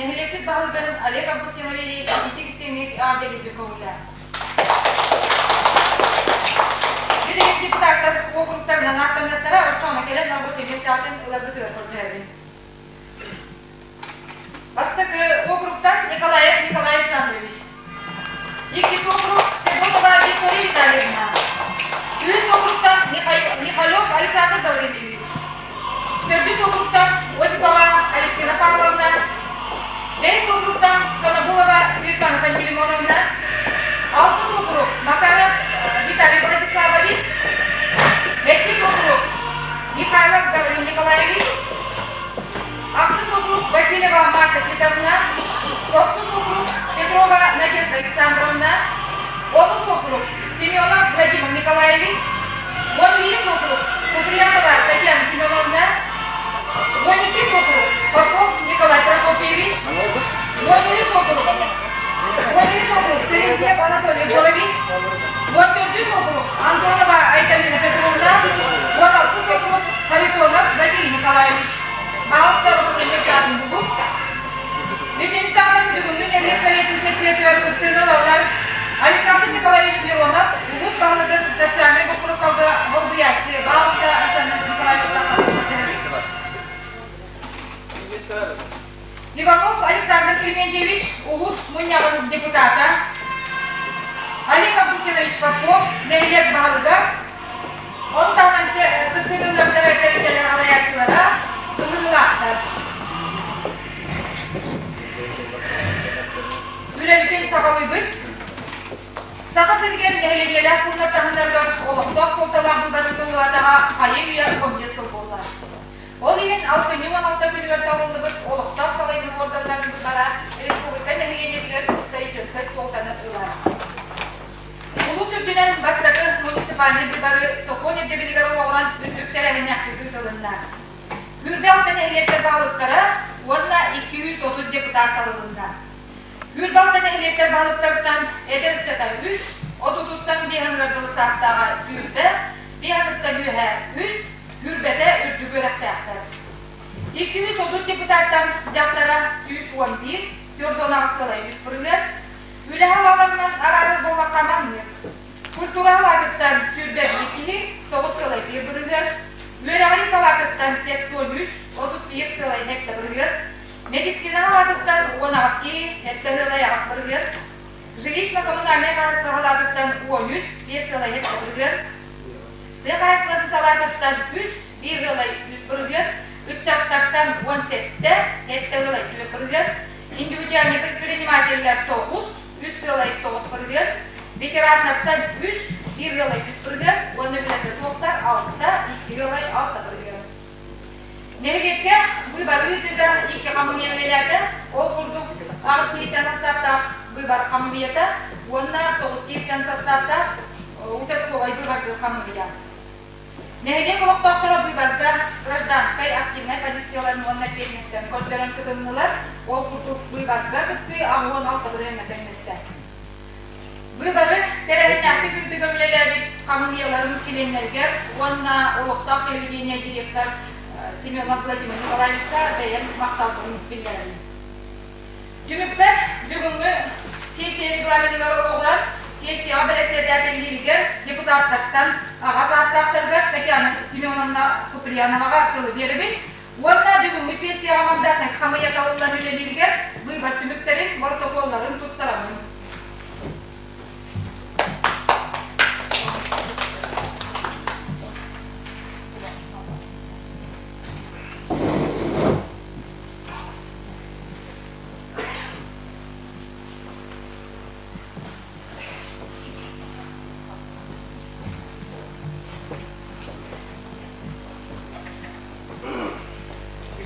Нэһилиэкпит баһылыгын Олег Августиновиһы итиитик-истиҥник эҕэрдэлиирбин көҥүллээн. Билигин депутаттар уокуруктарынан ааттаныахтара, оччоҕуна кэлэн рабочай миэстэҕитин ыларгытыгар көрдөһөбүн. Бастакы уокуруктан Николаев Николай Александрович. Иккис уокурук Федотова Виктория Витальевна. Үһүс уокуруктан Михалев Александр Гаврильевич. Төрдүс уокуруктан Осипова Алексея Павловна. Бэһис уокуруктан Конобулова Светлана Пантелеймоновна. Алтыс уокурук Макаров Виталий Владиславович. Сэттис уокурук Михайлов Гаврил Николаевич. Ахсыс уокурук Васильева Марта Титовна, тохсус уокурук Петрова Надежда Александровна, онус уокурук Семенов Владимир Николаевич, 11 уокурук Куприянова Татьяна Семеновна, 12 уокурук Попов Николай Прокопьевич, 13 уокурук 13 уокурук Терентьев Анатолий Егорович, 14 уокурук Антонова Айталина Петровна, 16 уокурук Харитонов Василий Николаевич. Баһылыктар Кутуймукаатын булуп, Бүтүнтаҕын бүгүҥҥү нэһилиэк советын секретарь кыттыыны ылаллар Александр Николаевич Миронов, улуус баһылыгын социальнай боппуруостарга солбуйааччы баһылыка Александр Николаевич Иванов Александр Климентьевич, улуус мунньаҕын депутата, Олег Августинович Попов, нэһилиэк баһылыга, Ол таһынан кыттыылларыгар тэрилтэлэр салайааччылара ыҥырыылаахтар. Үлэбитин саҕалыыбыт. Саха сиригэр нэһилиэнньэлээх пууннар таһыннарыгар олохтоох суолталаах быыбарын тыллаатаҕа хайы-үйэ комитет сыл буолла. Ол иһин алтынньы 16 күнүгэр талыллыбыт олохтоох салайыныы уорганнарын быыбара республика нэһилиэнньэтигэр историческай суолтаны ылар. Улуус үрдүнэн бастакы муниципальнай быыбары сокуон ирдэбилигэр олоҕуран үрдүк тэрээһиннээхтик ыытылынна. Күрбэ алта нэһилиэктэр баһылыктара уонна 230 депутат талылынна. Күрбэ алта нэһилиэктэр баһылыктарыттан эдэр ыччата үс, отутуттан биэһаныгар дылы саастааҕа 20, биэһаныттан үөһэ үс, күрбэтэ үрдүк үөрэхтээхтэр. 230 депутаттан дьахтара 111, 48 сыла үс бырыһыан, Үлэһэ лаҕырынан араарар буоллахха маннык. Культура салаатыттан 21 киһи, 9 сылай биир бырыһыан, үөрэҕирии салаатыттан 73, 31 сылай сэттэ бырыһыан, медицина салаатыттан 18 киһи, сэттэ сылай аҕыс бырыһыан, жилищно-коммунальнай хаһаайыстыба салаатыттан 13, 5 сылай сэттэ бырыһыан, тыа хаһаайыстыбатын салаатыттан 3, 1 сылай үс бырыһыан, ыччаттартан 17, сэттэ сылай түөрт бырыһыан, Индивидуальный предпринимателлэр тоҕус, үс сыалай тоҕус бырыһыан, ветераннартан үс, биир ыалай үс бырыһыан уонна үлэтэ суохтар алта, икки ыалай алта бырыһыан. Нэһилиэккэ быыбар ыытыыга икки хамыыһыйа үлэлээтэ. Ол курдук аҕыс киһиттэн састааптаах быыбар хамыыһыйата уонна тоҕус киһиттэн састааптаах участковай быыбардыыр хамыыһыйа. Нэһилиэк олохтоохторо быыбарга гражданскай активнай позицияларын уонна эппиэтинэстэрин көрдөрөн кытыннылар, ол курдук быыбарга кыттыы 86 бырыһыаҥҥа тэҥнэстэ. Быыбары тэрээһиннээхтик ыытыыга үлэлээбит хамыыһыйаларын чилиэннэригэр уонна олохтоох телевидение директор Семенов Владимир Николаевичка бэйэм махталбын биллэрэбин. Түмүкпэр бүгүҥҥү сессия регламеныгар олоҕуран, сессияҕа бэрэссэдээтэллииригэр депутаттартан аҕа саастаахтарыгар Татьяна Семеновна Куприяноваҕа тылы биэрэбин уонна бүгүҥҥү сессияҕа мандатнай хамыйа талыллан үлэлииригэр быыбар түмүктэрин боротокуолларын туттараммын.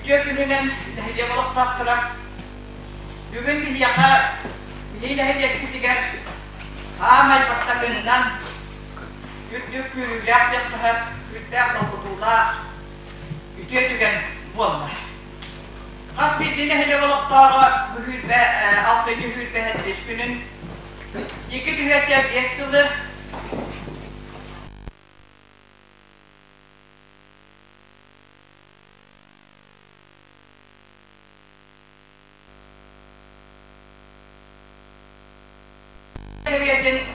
Үтүө күнүнэн нэһилиэк олохтоохторо! Бүгүн биһиэхэ биһиги нэһилиэкпитигэр аамай бастакыннан үрдүк күүрүүлээх диэххэ үрдээх долгутуулаах үтүө түгэн буолла. Хас биирдии нэһилиэк олохтооҕо бу сүүрбэ алтынньы сүүрбэ сэттис күнүн икки түһүөччэ биэс сылы Сэбиэтин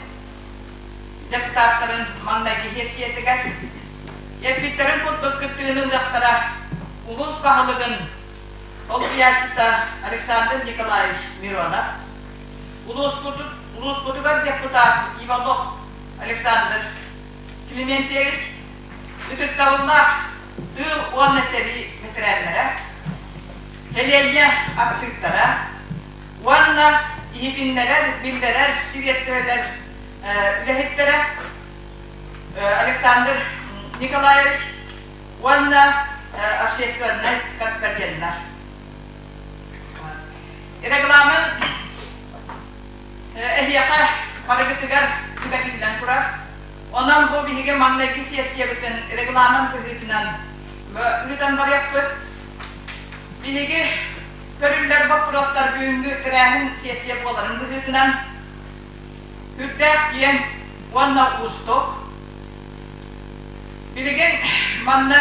депутаттарын маҥнайгы сиэссийэтигэр эппиттэрин курдук кыттыыны ылыахтара улуус баһылыгын солбуйааччыта Александр Николаевич Миронов, улууспутугар депутат Иванов Александр Климентьевич, ытыктабыллаах тыыл уонна сэрии бэтэрээннэрэ, кэлиэнньэ актыыптара уонна иһитиннэрэр, биллэрэр сириэстибэлэр үлэһиттэрэ Александр Николаевич уонна общественнай корреспонденнар. Регламент эһиэхэ барыгытыгар түбэтиллэн турар. Онон бу биһиги маҥнайгы сессиябытын регламент быһыытынан ыытан барыахпыт. Биһиги көрүллэр боппуруостар бүгүҥҥү тэрээһин сессия буоларын быһыытынан үрдээх киэҥ уонна уустук. Билигин манна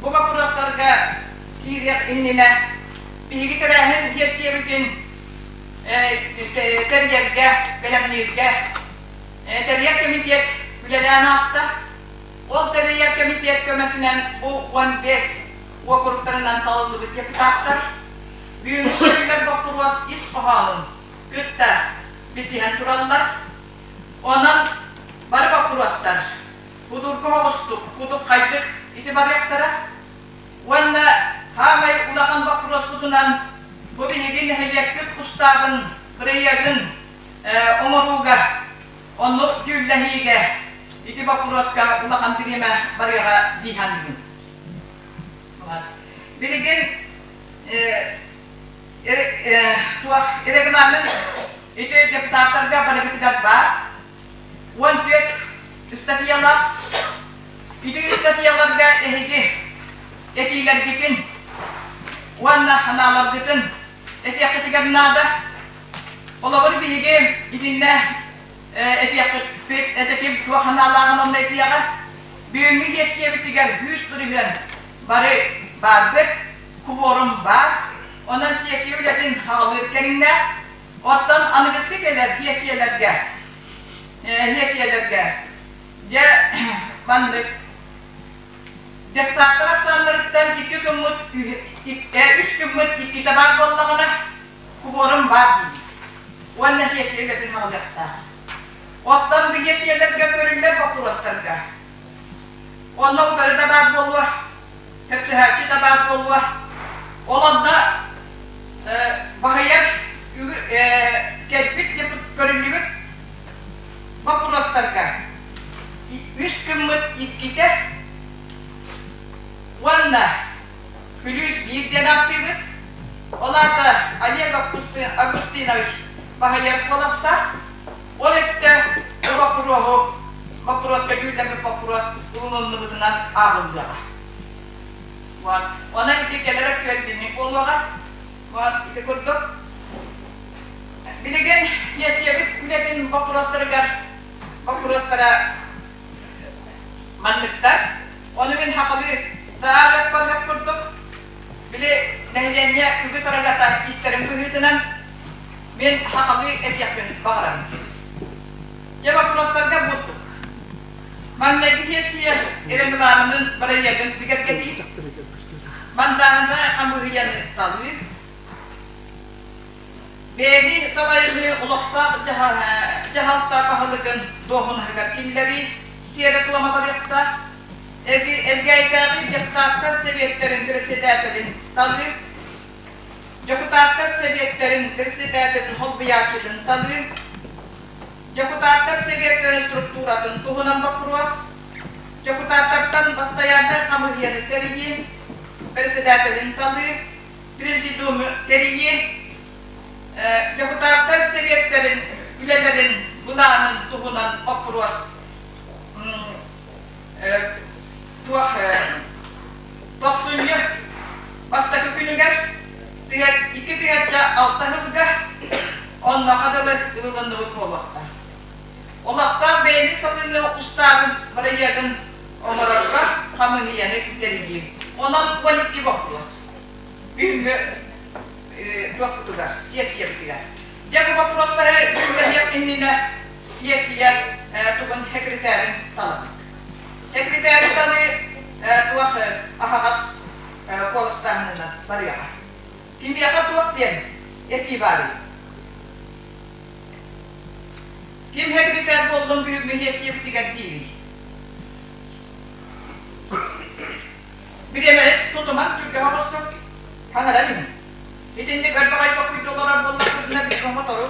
бу боппуруостарга киириэх иннинэ биһиги тэрээһин сиэссийэбитин тэрийэргэ, бэлэмнииргэ тэрийэр кэмитиэт үлэлээн ааста. Ол тэрийэр кэмитиэт көмөтүнэн бу 15 уокуруктарынан талыллыбыт депутаттар бүгүҥҥү көрүллэр боппуруос ис хоһоонун кытта билсиһэн тураллар. Онон бары боппуруостар судургу соҕустук, кудуххайдык ити барыахтара. Уонна саамай улахан боппуруоспутунан бу биһиги нэһилиэкпит устаабын бырайыагын оҥорууга, оннук дьүүллэһиигэ ити боппуруоска улахан бириэмэ барыаҕа дии саныыбын. Билигин туох регламент ити депутаттарга барыбытыгар баар. 14 ыстатыйалаах. Ити ыстатыйаларга эһиги этиилэргитин уонна санааларгытын этиэххитигэр наада. Холобур, биһиги итиннэ этиэхпит этэтим туох санаалааҕын онно этиэҕэ. Бүгүҥҥү сиэссийэбитигэр 100% бары баарбыт, кворум баар. Онон сиэссийэ үлэтин хаалыыр кэриҥнээх. Оттон аныгыскы кэлэр сиэссийэлэргэ, сиэссийэлэргэ дьэ маннык депутаттар ахсааннарыттан икки күммүт, үс күммүт иккитэ баар буоллаҕына, кворум баар диибит. Уонна сиэссийэ үлэтин аҕалыахтаах. Оттон бу сиэссийэлэргэ көрүллэр боппуруостарга онно утары да баар буолуо, көрсөһөөччү да баар буолуо. Ол онно баһыйар кэлбит көрүллүбүт боппуруостарга үс күммүт иккитэ уонна күлүүс биир диэн ааттыыбыт. Ол аата Олег Августинович баһыйар куоластаах. Ол өттө бу боппуруоһу боппуруоска дьүүллэммит боппуруос ылыныллыбытынан ааҕыллыаҕа. Вот. Онон ити кэлэр өттүгэр итинник буолуоҕа. Вот ити курдук. Билигин сиэссийэбит үлэтин боппуруостарыгар боппуруостара манныктар. Ону мин хахалыы даҕа курдук били нэһилиэнньэ үгүс арагата истэрин быһыытынан мин хахалыы этиэхпин баҕарабын. Дьэ боппуруостарга бурдук. Маҥнайгы сиэссийэ регламенын бырайыагын бигэргэтии, мандааһыннай хамыыһыйаны талыы, бэйэни салайыныы олохтоох дьаһалта баһылыгын дуоһунаһыгар киллэрии сиэрэ-туома барыахтаах, Элгээйдээҕи депутаттар сэбиэттэрин председателин талыы, Дьокутааттар Сэбиэттэрин председателин солбуйааччытын талыы, Дьокутааттар Сэбиэттэрин структуратын туһунан боппуруос, дьокутааттартан бастайааннай хамыыһыйаны тэрийии, председателин талыы, президиуму тэрийии, дьокутааттар Сэбиэттэрин үлэлэрин былаанын туһунан боппуруос туох тохсунньу бастакы күнүгэр 2006 сылга онноха дылы ылылынныбыт буолуохтаах. Олохтоох бэйэни салайыныы устаабын бырайыагын оҥорорго хамыыһыйаны тэрийии. Онон 12 боппуруос. Бүгүҥҥү туохпутугар, сиэссийэбитигэр. Дьэ бу боппуруостары дьүүллэһиэх иннинэ сиэссийэ тугун секретарын талабыт. Секретары талыы туох аһаҕас куоластааһынынан барыаҕа. Кимиэхэ туох диэн этии баарый? Ким секретарь буоллун бүгүҥҥү сиэссийэбитигэр диирий? Бириэмэни тутуман түргэһэ оҕустук хаҥаран иһин. Итинник ырбаҕай толкуйда олорор буоллахпытына биһиги мотору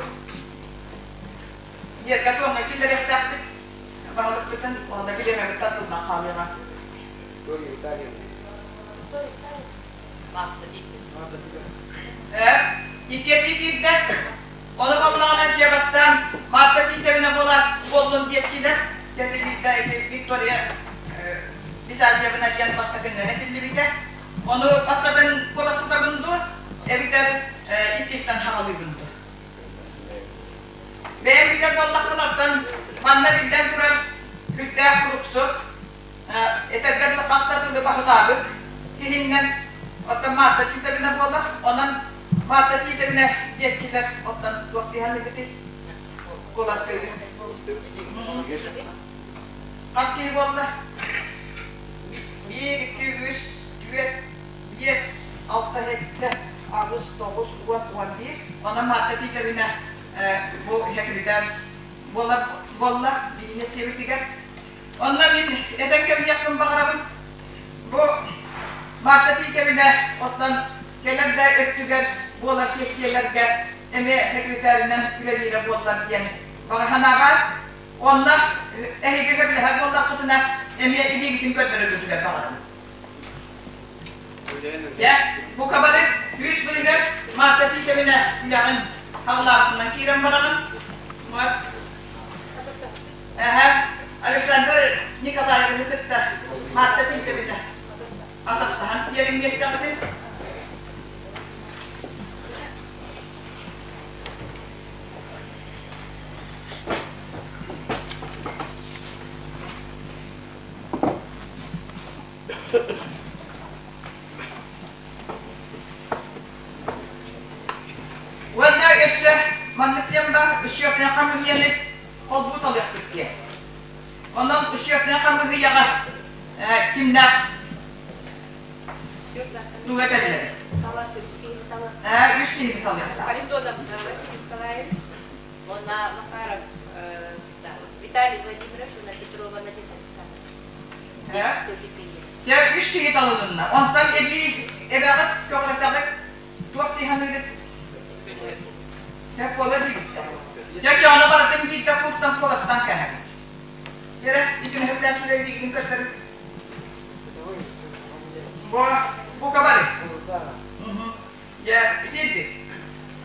дьиэргэ-туомҥа киллэриэхтээхпит. Баһылыкпытын уонна бириэмэбит тардыллан хаалыаҕа. Ээ, икки киирдэ. Ону буоллаҕына дьиэ бастаан Марта Тиитэбинэ буола буоллун диэччилэр. Дьэ биирдэ ити Виктория Витальевна диэн бастакыннан этиллибитэ. Ону бастатан буола сытабын дуо, эбэтэр иккистэн хаҕалыыбын дуо? Бэйэм билэр буоллахпына, оттон манна биллэн турар сүрдээх куруксут, этэргэ дылы хас да тылы баһылаабыт киһиннэн, оттон Марта Тиитэбинэ буолар. Онон Марта Тиитэбинэ диэччилэр оттон туох дии саныыгытый? Куоластыыбыт. Хас киһи буолла? Биир, икки, үс, түөрт, биэс, алта, сэттэ, аҕыс, тоҕус, уон, 11. Онон Марта Тиитэбинэ бу секретарь буолар буолла биһиги сиэбитигэр. Онно мин этэн кэбиһиэхпин баҕарабын. Бу Марта Тиитэбинэ оттон кэлэр да өттүгэр буолар сиэссийэлэргэ эмиэ секретарынан үлэлиирэ буоллар диэн баҕа санаа баар. Онно эһиги сөбүлэһэр буоллаххытына, эмиэ илиигитин көрдөрөргүтүгэр баҕарабын. Дьэ, бука бары күүс бырыгар Марта Тиитэбинэ үлэҕин хаҕылаабытынан киирэн бараҕын. Вот. Эһэ, Александр Николаевны кытта Марта Тиитэбинэ атастаһан биэриҥ миэстэҕитин. Уонна өссө маннык диэн баар, счетнай хамыыһыйаны холбуу талыахпыт диэн. Онон счетнай хамыыһыйаҕа кимнээх тугу этэллэр? Үс киһини талыахтаах. Харитонов Василий Николаевич уонна Макаров Виталий Владимирович уонна Петрова Надежда Александровна. Дьэ, үс киһи талылынна. Онтон эбии эбэҕит, көҕүрэтэҕит, туох дии саныыгыт? Дьэ, куола диибиттэр. Дьэ, дьоно барытын биирдэ куртан куоластаан кэһэбит. Дьэ, итини сөбүлээччилэр илиигин көрдөрүҥ. Бу, бука бары. Дьэ, ити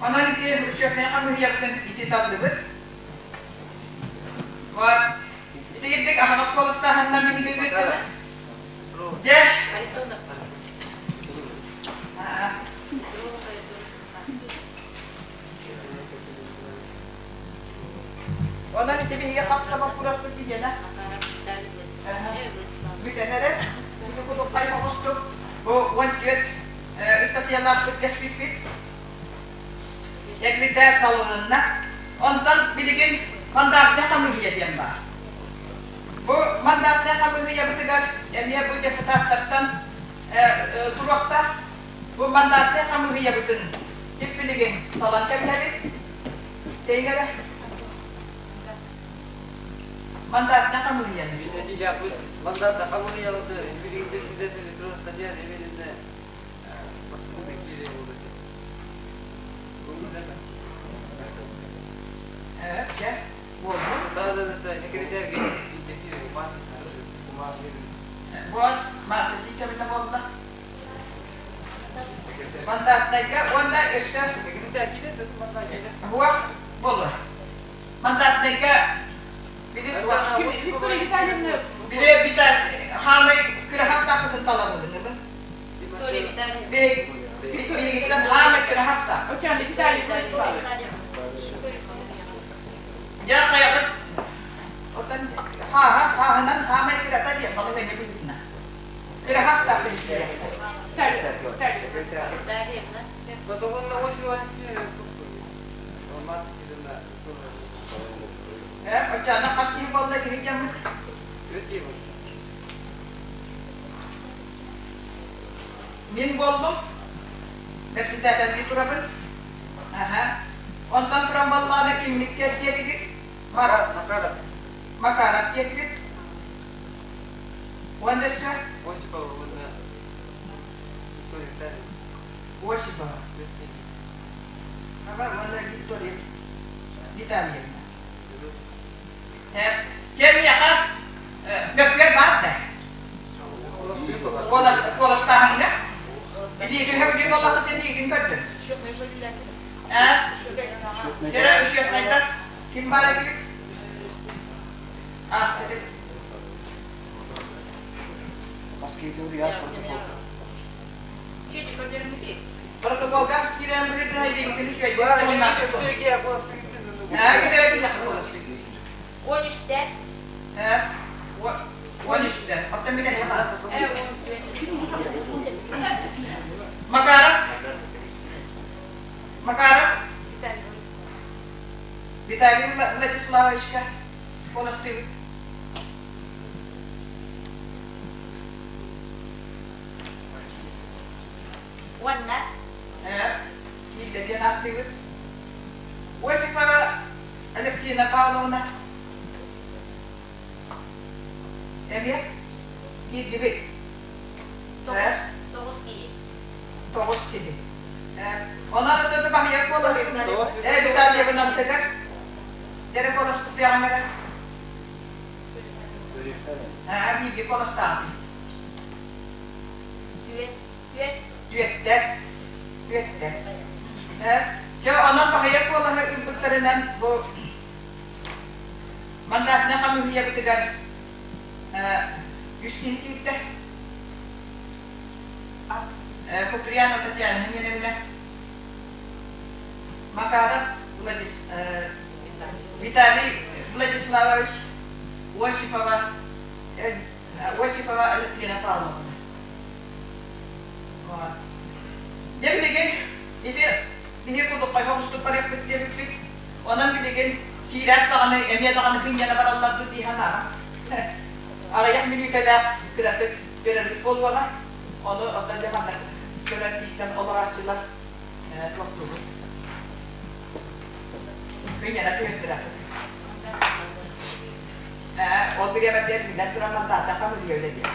Онон ити учебнай хамыыһыйабытын ити таллыбыт. Вот. Итигирдик аһаҕас куоластааһыннар биһиги ыыттыбыт. Дьэ. Онон ити биһиги хас да боппуруоспут биһиэнэ. Бүтэн эрэр. Ити кудуххай оҕустук бу 14 ыстатыйалаахпыт кэспиппит. Секретарь талылынна. Онтон билигин мандатнай хамыыһыйа диэн баар. Бу мандатнай хамыыһыйабытыгар эмиэ бу депутаттартан туруохтаах. Бу мандатнай хамыыһыйабытын ким билигин талан кэбиһэбит. Тэйгэрэ. Мандатнай хамыыһыйаны. Мандатнай хамыыһыйабыты билигин председатель туруохта диэн именно Вот, Марта Титовна буолла. Мандатнайга уонна өссө буох буолуо. Мандатнайга били Виктория Витальевна били битэ хаамай кыраһастаахпытын таланылыҥыбын. Виктория Витальевна. Билигиттэн хаамай кыраһастаах. Оччоон Виталий Владиславович. Дьэ хайабыт оттон хааһа хааһынан хаамай кырата диэн балаһыанньа быһыытынан. Кыраһастаах билиттэрэ. Виталий Виталий. Витальевна. Оччоҕуна хас киһи буолла киһи дьоммут? Мин буоллум. Председателлии турабын. Аха. Онтон туран буоллаҕына киммит диэтигит? Макаров. Макаров диэтигит. Уонна өссө? Осипова уонна Виктория Витальевна. Осипова. Ага, уонна Виктория Витальевна. Чэ, миэхэ мөккүөр баар да. Куоластааһыҥҥа. Билиитин хөбүлүү буоллахха сэтиигин көрдүм. Ээ? Чэрэ учетнайдар ким баар этигит? А, Протоколга киирэн быһыытынан илиигитин үчүгэйдик 13-те. 13-те. Оттон мин Макаров. Макаров. Виталий Владиславовичка куоластыыбыт. Уонна? Киирдэ диэн ааттыыбыт. Осипова Алевтина Павловна. Эмиэ киирдибит. 9 киһи. 9 киһи. Онон это баһыйар буолар. Витальевнантыгар дэрэ куоласпытыаҕым эрэ. Бииргэ куоластаабыт. Түөт. Түөт. Түөттэр. Түөттэр. Чэ, онон баһыйар куолаһы ылбыттарынан бу мандатнай хамыыһыйабытыгар үс киһи киирдэ. Куприянова Татьяна Семеновна, Макаров Виталий Владиславович, Осипова, Осипова Алексея Павловна. Дьэ билигин ити биһи курдук хойхоҕустук барыахпыт диэбиппит. Онон билигин киирээт даҕаны эмиэ даҕаны кынньана бараллар дии санаабат. Аҕыйах мүнүүтэлээх кыратык көрөрбүт буолуоҕа. Ону оттон дьэ манна көрөн истэн олорооччулар туохтуубут. Кынньана түһүөхтэрэ. Ол бириэмэтигэр биллэн туран мандааттаах хамыыһыйа үлэлиэ.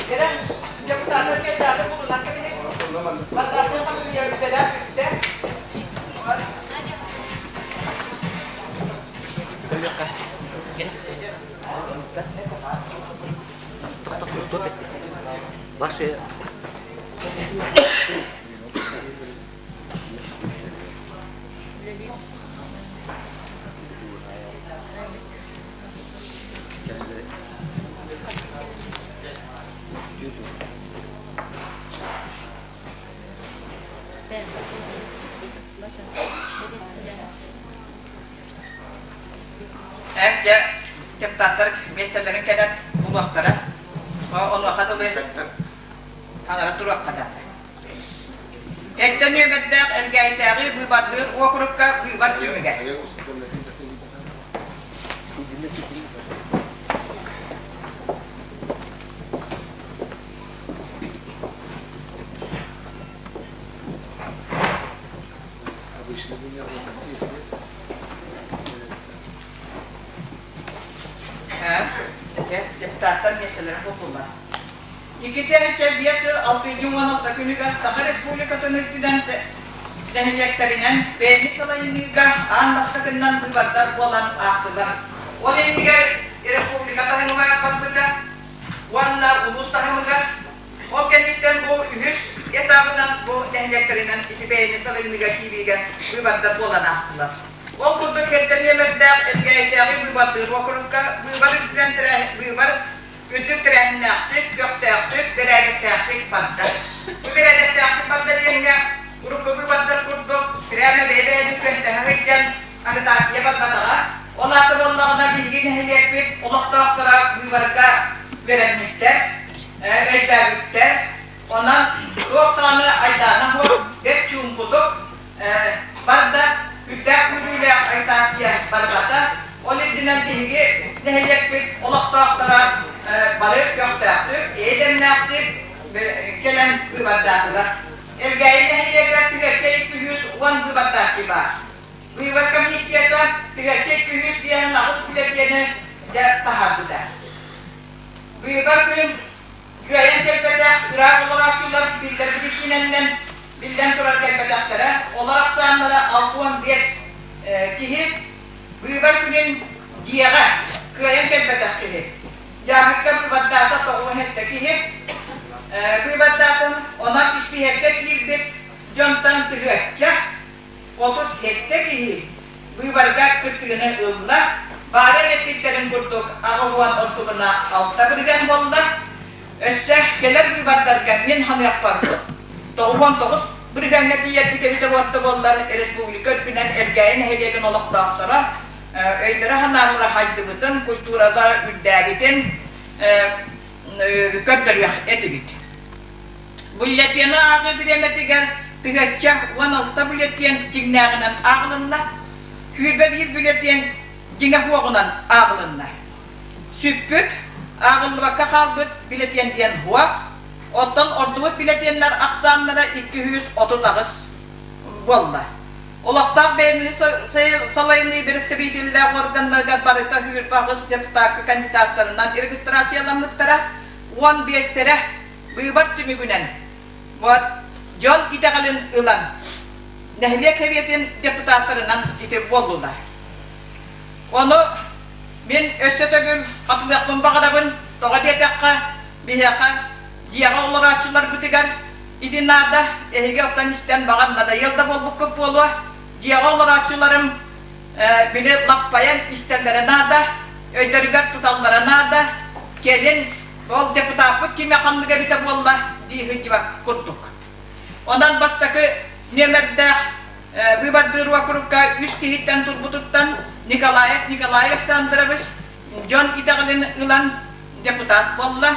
Кэлэн депутаттар кэсээтэ булунан кэбиһин. Баттаатын хамсыйа үтэлээх үстэ. Ваши Эр дьэ депутаттар миэстэлэрин кэлэн булуохтара. Онуоха дылы хаҥара туруохха наада. Эрдэ нүөмэрдээх Элгээйитээҕи быыбардыыр уокурукка быыбар түмүгэ. Депутаттар миэстэлэрин буллулар. 2005 сыл алтынньы 16 күнүгэр Саха Республикатын үрдүнэн нэһилиэктэринэн бэйэни салайыныыга аан бастакыннан быыбардар буолан аастылар. Ол иннигэр республика таһымыгар барбыта уонна улуус таһымыгар. Ол кэнниттэн бу үһүс этабынан бу нэһилиэктэринэн ити бэйэни салайыныыга киириигэ быыбардар буолан аастылар. Ол курдук эрдэ нүөмэрдээх Элгээйитээҕи быыбардыыр уокурукка быыбар үрдүнэн быыбар үрдүк тэрээһиннээхтик, көхтөөхтүк, бэрээдэктээхтик барда. Бу бэрээдэктээхтик барда диэҥҥэ урукку быыбардар курдук прямо бэйэ-бэйэни күөнтэһэ сылдьан агитация барбатаҕа. Ол аата буоллаҕына биһиги нэһилиэкпит олохтоохторо быыбарга үөрэммиттэр, өйдөөбүттэр. Онон туох даҕаны айдаана суох, бэрт чуумпутук барда, үрдээх күүрүүлээх агитация барбата. Ол үрдүнэн биһиги нэһилиэкпит олохтоохторо бары көхтөөхтүк, эйэ-дэмнээхтик кэлэн быыбардаатылар. Элгээйи нэһилиэгэр түгэччэй 310 быыбардааччы баар. Быыбар комиссията түгэччэй күһүс диэн аҕыс бюллетени дьэ таһаарбыта. Быыбар күн Кыайан кэлбэтэх ыраах олорооччулар биллэрбит иккинэннэн биллэн турар кэлбэтэхтэрэ. Олор ахсааннара 65 киһи. Быыбар күнүн дьиэҕэ кыайан кэлбэтэх киһи. Дьааһыкка быыбардаата 97 киһи. Быыбардаатын онон испииһэккэ киирбит дьонтон тыһыачча 37 киһи быыбарга кыттыыны ылла. Баара эппиттэрин курдук 80 ортубуна алта бырыһыан буолла. Өссө кэлэр быыбардарга мин ханыахпар 99 бырыһыаҥҥа тиийэрбит эбитэ буолта буоллар республика үрдүнэн Элгээйи нэһилиэгин олохтоохторо өйдөрө-санаалара хайдыбытын, культуралара үрдээбитин көрдөрүөх этибит. Бюллетени ааҕыы бириэмэтигэр тыһыачча 16 бюллетен дьиҥнээҕинэн ааҕылынна, 21 бюллетен дьиҥэ суоҕунан ааҕылынна. Сүппүт, ааҕыллыбакка хаалбыт бюллетен диэн суох, оттон ордубут бюллетеннэр ахсааннара 238 буолла. Олохтоох бэйэни салайыныы бэрэстэбиитэллээх уорганнарыгар барыта 28 депутакка кандидаттарынан регистрацияламмыттара, 15-тэрэ Быыбар түмүгүнэн вот дьон итэҕэлин ылан нэһилиэк сэбиэтин депутаттарынан ити буоллулар. Ону мин өссө төгүл хатылыахпын баҕарабын. Тоҕо диэтэххэ, биһиэхэ дьиэҕэ олорооччуларбытыгар ити наада, эһиги оттон истэн баҕар надоел да буолбуккут буолуо. Дьиэҕэ олорооччуларым били лаппайан истэллэрэ наада, өйдөрүгэр туталлара наада, кэлин ол депутаппыт кимэ ханнык эбитэ буолла дии сылдьыбат курдук. Онон бастакы нүөмэрдээх быыбардыыр уокурукка үс киһиттэн турбутуттан Николаев Николай Александрович дьон итэҕэлин ылан депутат буолла.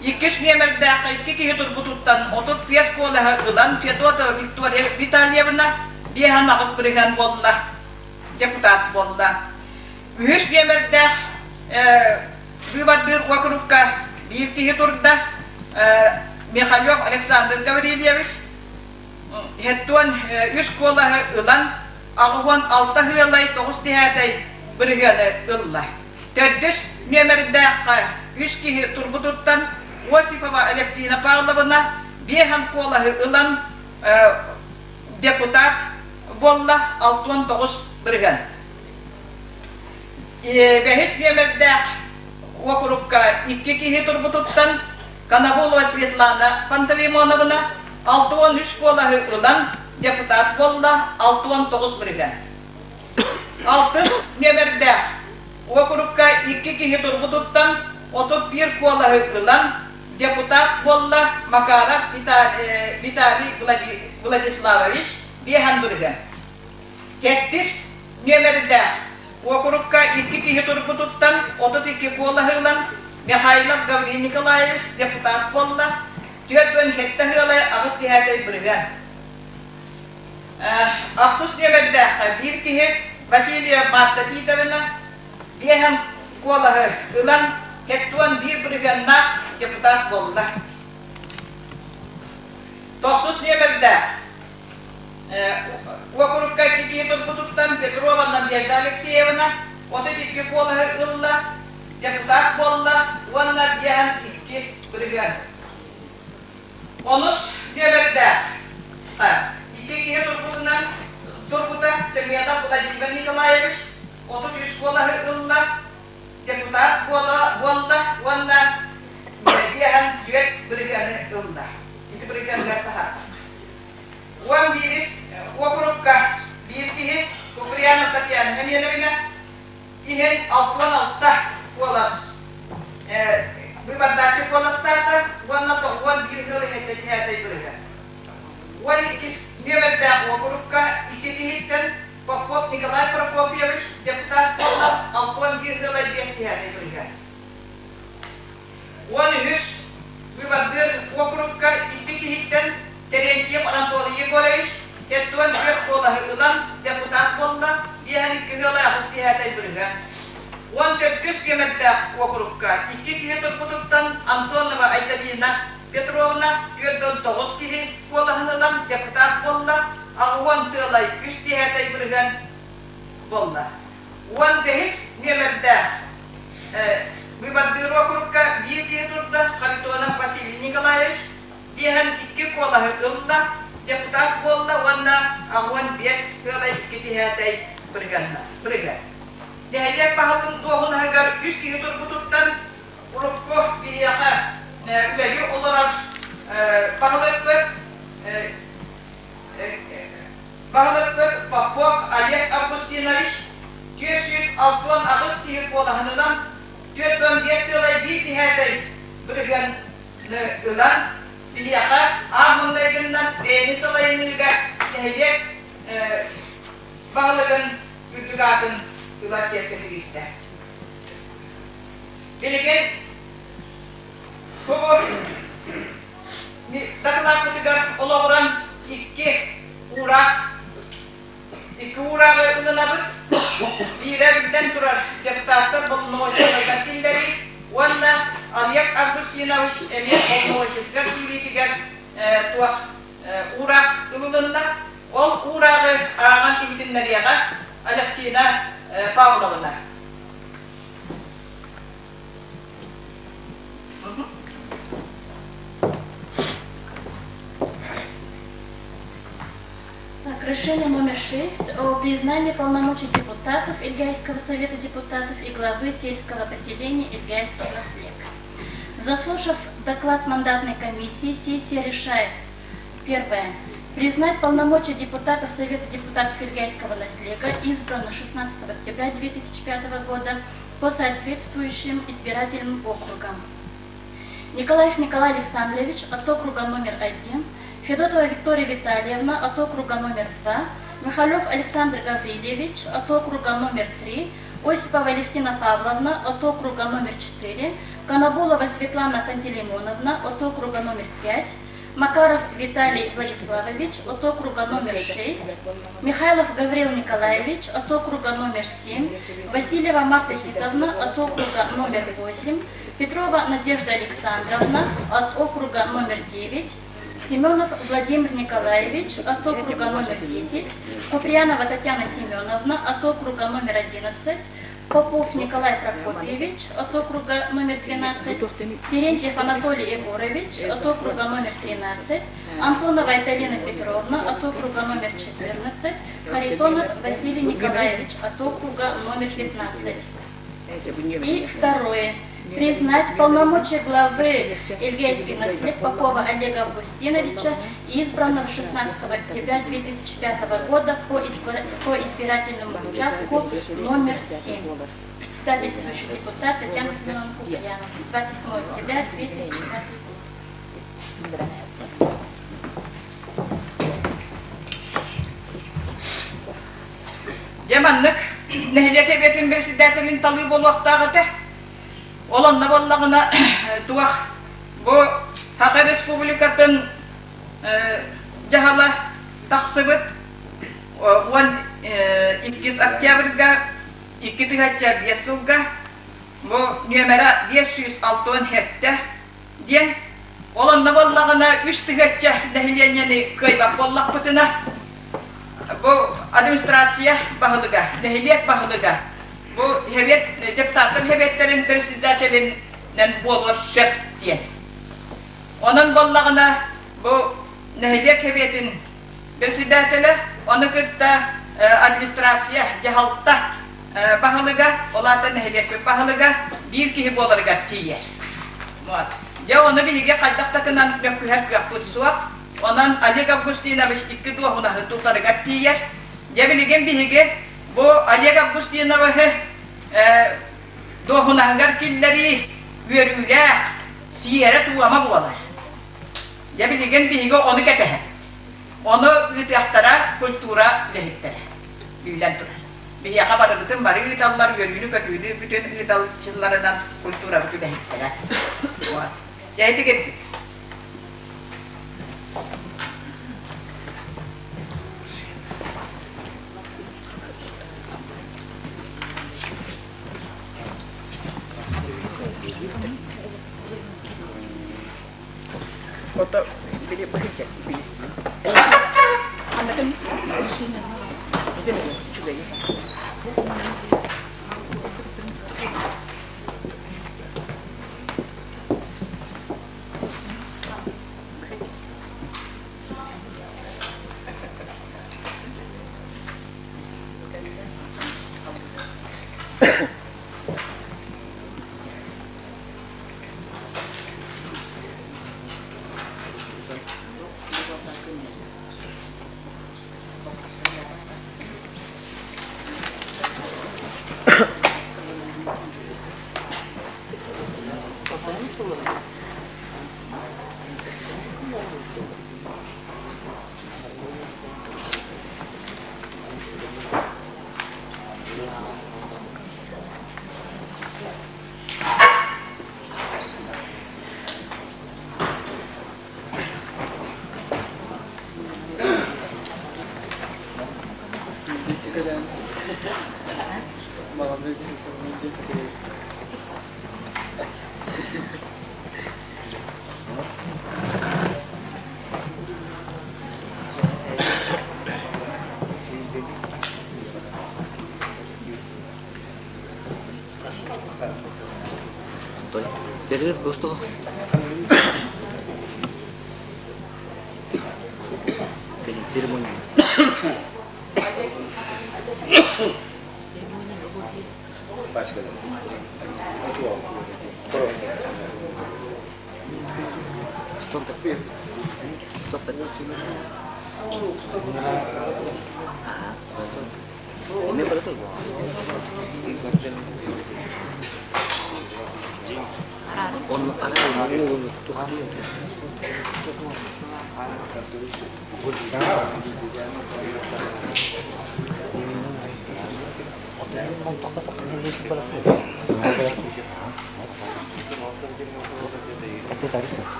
Иккис нүөмэрдээх икки киһи турбутуттан 35 куолаһы ылан Федотова Виктория Витальевна 58% буолла, депутат буолла. Үһүс нүөмэрдээх быыбардыыр уокурукка биир киһи турда, Михалев Александр Гаврильевич 73 куолаһы ылан 86 ыалай 9 тиһээтэй бырыһыаны ылла. Төрдүс нүөмэрдээххэ үс киһи турбутуттан Осипова Алевтина Павловна биэһэн куолаһы ылан депутат буолла 69 бырыһыан. Бэһис нүөмэрдээх уокурукка икки киһи турбутуттан Коноволова Светлана Пантелеймоновна 63 куолаһы ылан депутат буолла 69 бырыһыан. Алтыс нүөмэрдээх уокурукка икки киһи турбутуттан 31 куолаһы ылан депутат буолла Макаров Виталий Владиславович биэһэн бырыһыан. Сэттис нүөмэрдээх уокурукка икки киһи турбутуттан 32 куолаһы ылан Михайлов Гаврил Николаевич депутат буолла, 47 ыалай аҕыс десятай бырыһыан. Ахсыс нүөмэрдээххэ биир киһи Васильева Марта Титовна биэһэн куолаһы ылан 71 бырыһыаннаах депутат буолла. Тохсус нүөмэрдээх Уокурукка киһи турбутуттан Петрова Надежда Алексеевна 32 куолаһы ылла, депутат буолла уонна биэһэн икки бырыһыан. Онус нүөмэрдээх икки киһи турбутунан турбута Семенов Владимир Николаевич 33 куолаһы ылла, депутат буолла уонна биэһэн түөрт бырыһыаны ылла. Ити бырыһыаныгар таһаардым. Уон биирис уокурукка биир киһи Куприянов Татьяна Семеновна иһин 66 куолас быыбардааччы куоластаата уонна 91 ыал иһэтэ бырыһа. Уон иккис нүөмэрдээх уокурукка икки киһиттэн Попов Николай Прокопьевич депутат буолла 61 ыала биэс тиһээтэй бырыһа. Уон үһүс быыбардыыр уокурукка икки киһиттэн Терентьев Анатолий Егорович 44 куолаһы ылан депутат буолла, биэһэн икки ыала аҕыс тиһээтэй бырыһыан. Уон төрдүс киэмэрдээх уокурукка икки киһи турбутуттан Антонова Айталина Петровна 49 киһи куолаһын ылан депутат буолла, аҕыһуон сыалай үс тиһээтэй бырыһыан буолла. Уон бэһис нүөмэрдээх быыбардыыр уокурукка биир киһи турда, Харитонов Василий Николаевич биэһэн икки куолаһы ылла, депутат буолла уонна аҕыан биэс сыалай икки тиһээтэй бырыга. Нэһилиэк баһылыгын дуоһунаһыгар үс киһи турбутуттан урукку биһиэхэ үлэлии олорор баһылыкпыт Баһылыкпыт Попов Олег Августинович 468 киһи куолаһынынан 45 сыалай биир тиһээтэй бырыһыаны ылан, биһиэхэ аан маҥнайгыннан бэйэни салайыныыга нэһилиэк баһылыгын үрдүк аатын ылар чиэскэ тигистэ. Билигин бу Дакылааппытыгар олоҕуран икки уураах икки уурааҕы ылынабыт. Биирэ биллэн турар депутаттар боломуочуйаларыгар киллэрии уонна Олег Августинович эмиэ боломуочуйатыгар киириитигэр туох уураах ылылынна. Ол уурааҕы ааҕан иһитиннэриэҕэ Алевтина Павловна. Так, решение номер 6 о признании полномочий депутатов Ильгайского совета депутатов и главы сельского поселения Ильгайский Прослек. Заслушав доклад мандатной комиссии, сессия решает. Первое. Признать полномочия депутатов Совета депутатов Ильгайского наслега, избранных 16 октября 2005 года по соответствующим избирательным округам. Николаев Николай Александрович от округа номер 1, Федотова Виктория Витальевна от округа номер 2, Михалев Александр Гаврильевич от округа номер 3, Осипова Алевтина Павловна от округа номер 4, Конобулова Светлана Пантелеймоновна от округа номер 5, Макаров Виталий Владиславович от округа номер 6, Михайлов Гаврил Николаевич от округа номер 7, Васильева Марта Титовна от округа номер 8, Петрова Надежда Александровна от округа номер 9, Семенов Владимир Николаевич от округа номер 10, Куприянова Татьяна Семеновна от округа номер 11, Попов Николай Прокопьевич от округа номер 12, Терентьев Анатолий Егорович от округа номер 13, Антонова Айталина Петровна от округа номер 14, Харитонов Василий Николаевич от округа номер 15. И второе. Признать полномочия главы Эльгейский наслед Попова Олега Августиновича, избранного 16 октября 2005 года по избирательному участку номер 7. Председательствующий депутат Татьяна Семеновна Куприянова. 27 октября 2005 год. Дьэ маннык нэһилиэк эбиэтин председателин талыы буолуохтаах этэ. Ол онно буоллаҕына туох бу Саха Республикатын дьаһала тахсыбыт 12 октябрьга 2005 сылга бу нүөмэрэ 567 диэн ол онно буоллаҕына үс тыһыачча нэһилиэнньэни кыайбат буоллахпытына бу администрация баһылыга, нэһилиэк баһылыга бу сэбиэт депутаттар сэбиэттэрин председателинэн буолуон сөп диэн. Онон буоллаҕына бу нэһилиэк сэбиэтин председателэ, ону кытта администрация, дьаһалта баһылыга, ол аата нэһилиэкпит баһылыга биир киһи буоларыгар тиийэр. Вот. Дьэ, ону биһиги хайдах да гынан мөккүһэр кыахпыт суох. Онон Олег Августинович икки дуоһунаһы тутарыгар тиийэр. Дьэ, билигин биһиги бу Олег Августиновиһы дуоһунаһыгар киллэрии үөрүүлээх, сиэрэ-туома буолар. Дьэ, билигин биһиги ону кэтэһэбит. Ону ыытыахтара культура үлэһиттэрэ биллэн турар. Биһиэхэ барыбытын бары ыыталлар, үөрүүнү-көтүүнү бүтүн ыыталчыларынан культурабыт үлэһиттэрэ. Вот. Дьэ, ити кирдик. Ото били быһыйдьа били. Анатын үчүгэй. Перерыв густо. Перед церемонией. Стоп. Стоп.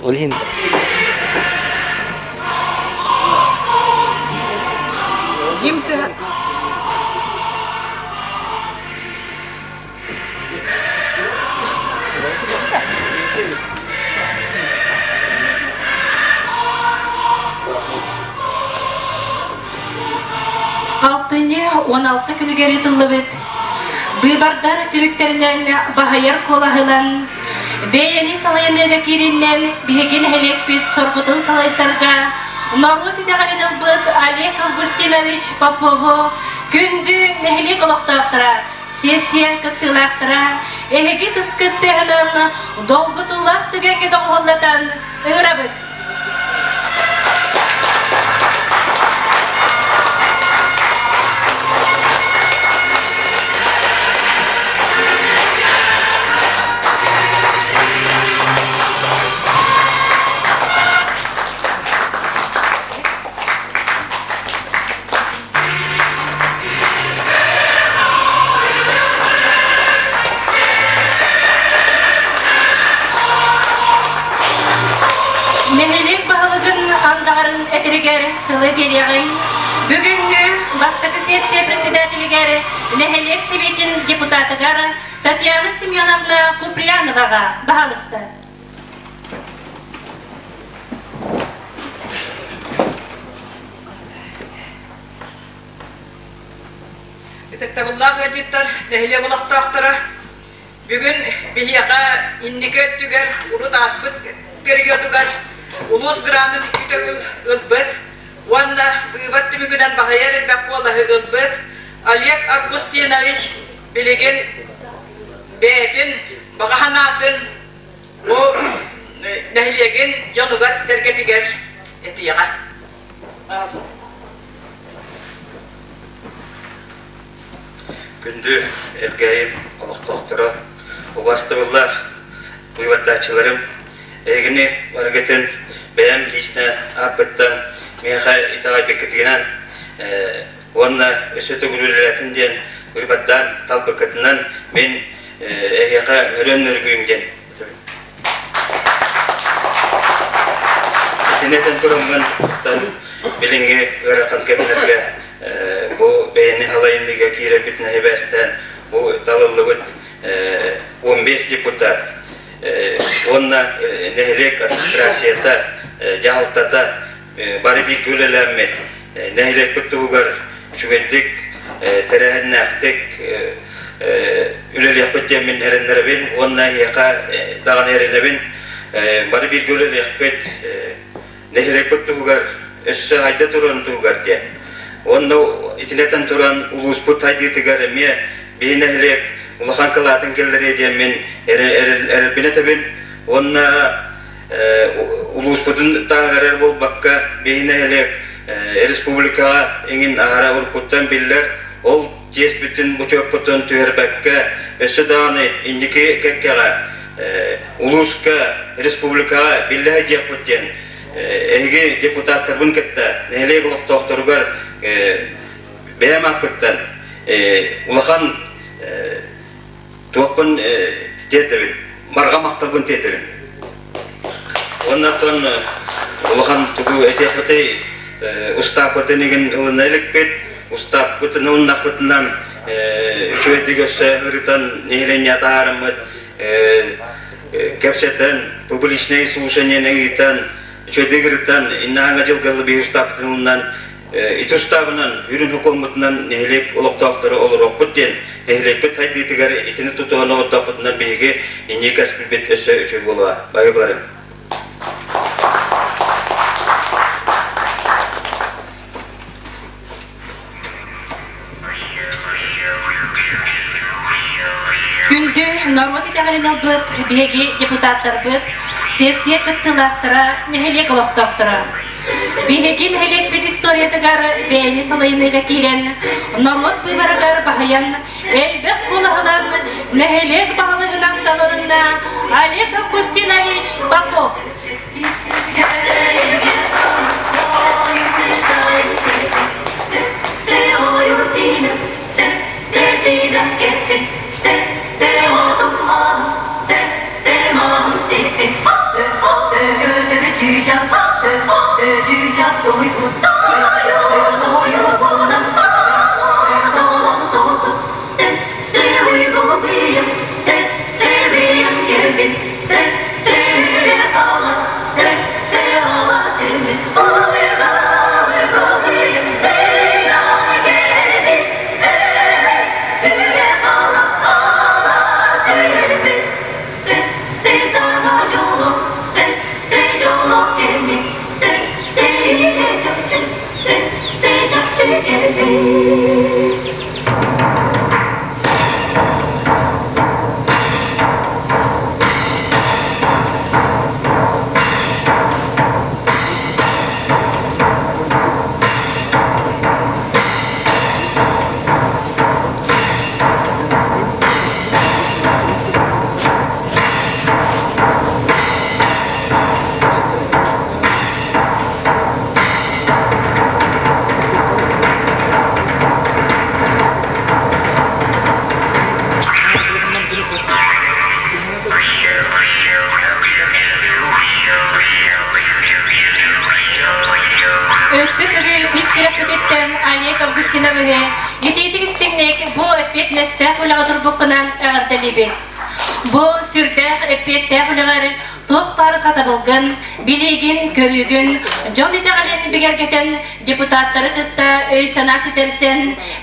Ол иһин Алтынньы 16 күнүгэр ыытыллыбыт быыбардар түмүктэринэн баһыйар куолаһынан бэйэни салайыныыга киириннэн биһиги нэһилиэкпит соргутун салайсарга норуот итэҕэлин ылбыт Олег Августинович Попову күндү нэһилиэк олохтоохторо Сессия кыттыылаахтара эһиги тыскыт тыаһынан долгутуулаах түгэҥҥэ доҕуһуоллатан ыҥырабыт. Нэһилиэк баһылыгын андаҕарын этэригэр тылы биэриэҕиҥ. Бүгүҥҥү бастакы сессия председателигэр нэһилиэк сэбиэтин депутатыгар Татьяна Семеновна Куприяноваҕа баһаалыста. Ытыктабыллаах ыалдьыттар, нэһилиэк олохтоохторо, бүгүн биһиэхэ инники өттүгэр урут ааспыт периодугар улуус гранын икки төгүл ылбыт уонна быыбар түмүгүнэн баһыйар элбэх куолаһы ылбыт Олег Августинович билигин бэйэтин баҕа санаатын бу нэһилиэгин дьонугар-сэргэтигэр этиэҕэ. Күндү Элгээйим олохтоохторо, убастабыллаах быыбардааччыларым, эһигини барыгытын бэйэм лично ааппыттан миэхэ итэҕэйбиккитинэн уонна өссө төгүл үлэлээтин диэн быыбардаан талбыккытынан мин эһиэхэ өрөн өргүүм диэн Итини этэн тураммын, билиҥҥи ыарахан кэмнэргэ бу бэйэни халайыныыга киирэрбит нэһибээстээн бу талыллыбыт 15 депутат уонна нэһилиэк администрацията, дьаһалтата бары бииргэ үлэлээммит нэһилиэкпит туһугар үчүгэйдик, тэрээһиннээхтик үлэлиэхпит диэммин эрэннэрэбин уонна эһиэхэ даҕаны эрэнэбин. Бары бииргэ үлэлиэхпит, нэһилиэкпит туһугар өссө хайда турарын туһугар диэн. Уонна итинэтэн туран улууспут хайдыытыгар эмиэ биһи нэһилиэк улахан кылаатын киллэриэ диэммин эрэлбин этэбин. Уонна улууспутун таһыгар буолбакка, биһи нэһилиэк республикаҕа иҥин аһара уруккуттан биллэр, ол чиэспитин, бочуоппутун түһэрбэккэ, өссө даҕаны инники кэккэҕэ улууска, республикаҕа биллэ сылдьыахпыт диэн эһиги депутаттарбын кытта нэһилиэк олохтоохторугар бэйэм ааппыттан улахан туохпун тиэрдэбин, барҕа махталбын тиэрдэбин. Уонна оттон улахан тугу этиэхпитий, устааппытын игин ылына иликпит, устааппытын ылыннахпытынан үчүгэйдик өссө ырытан нэһилиэнньэ таһаарыммыт, кэпсэтэн, публичное слушание ыытан, үчүгэйдик ырытан, иннааҥа дьылгаллы биһи устааппытын ылынан Ити устаабынан, үрүн хокуоммутунан нэһилиэк олохтоохторо олоруохпут диэн, нэһилиэкпит сайдыытыгар итини тутуһан олордохпутунан биһиги инники кэскилбит өссө үчүгэй буолуоҕа. Бары буларым. Күндү. Норуот итэҕэлин ылбыт биһиги депутаттарбыт, сессия кыттыылаахтара, нэһилиэк олохтоохторо. Биһиги нэһилиэкпит историятыгар бэйэни салайыныыга киирэн, норуот быыбарыгар баһыйан, элбэх куолаһынан нэһилиэк баһылыгынан талылынна Олег Августинович Попов. Өссө төгүл ис сүрэхпититтэн Олег Августиновиһы итиитик истиҥник бу эппиэтинэстээх үлэҕэ турбуккунан эҕэрдэлиибит. Бу сүрдээх эппиэттээх үлэҕэр туох баар сатабылгын, билиигин, көрүүгүн, дьон итэҕэлин бигэргэтэн депутаттары кытта өй-санаа ситэрсэн,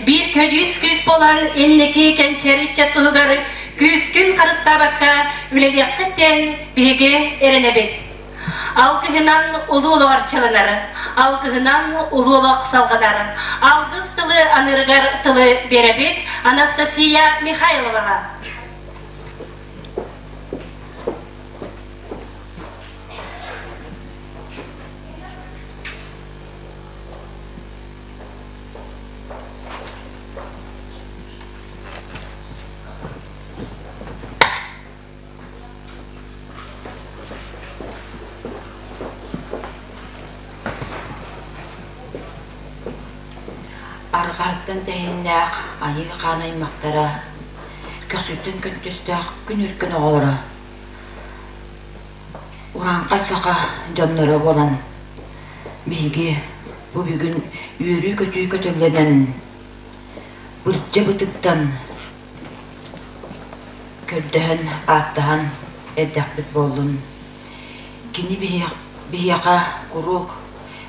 биир көдьүүс күүс буолан инники кэнчээри ыччат туһугар күүскүн харыстаабакка үлэлиэххит диэн биһиги эрэнэбит. Алгыһынан улуу олох арчыланар, алгыһынан улуу олох салҕанар. Алгыс тылы аныырыгар тылы биэрэбит Анастасия Михайловаҕа. Арҕаһыттан тэһииннээх айыы-хаан аймахтара, көхсүттэн көнтөстөөх күн өркөн оҕолоро, урааҥхай саха дьонноро буолан, биһиги бу бүгүн үөрүү-көтүү көтөллөнөн, бырдьа бытыктан Көрдөһөн, ааттаһан эрдэхпит буоллун. Кини биһиэхэ куруук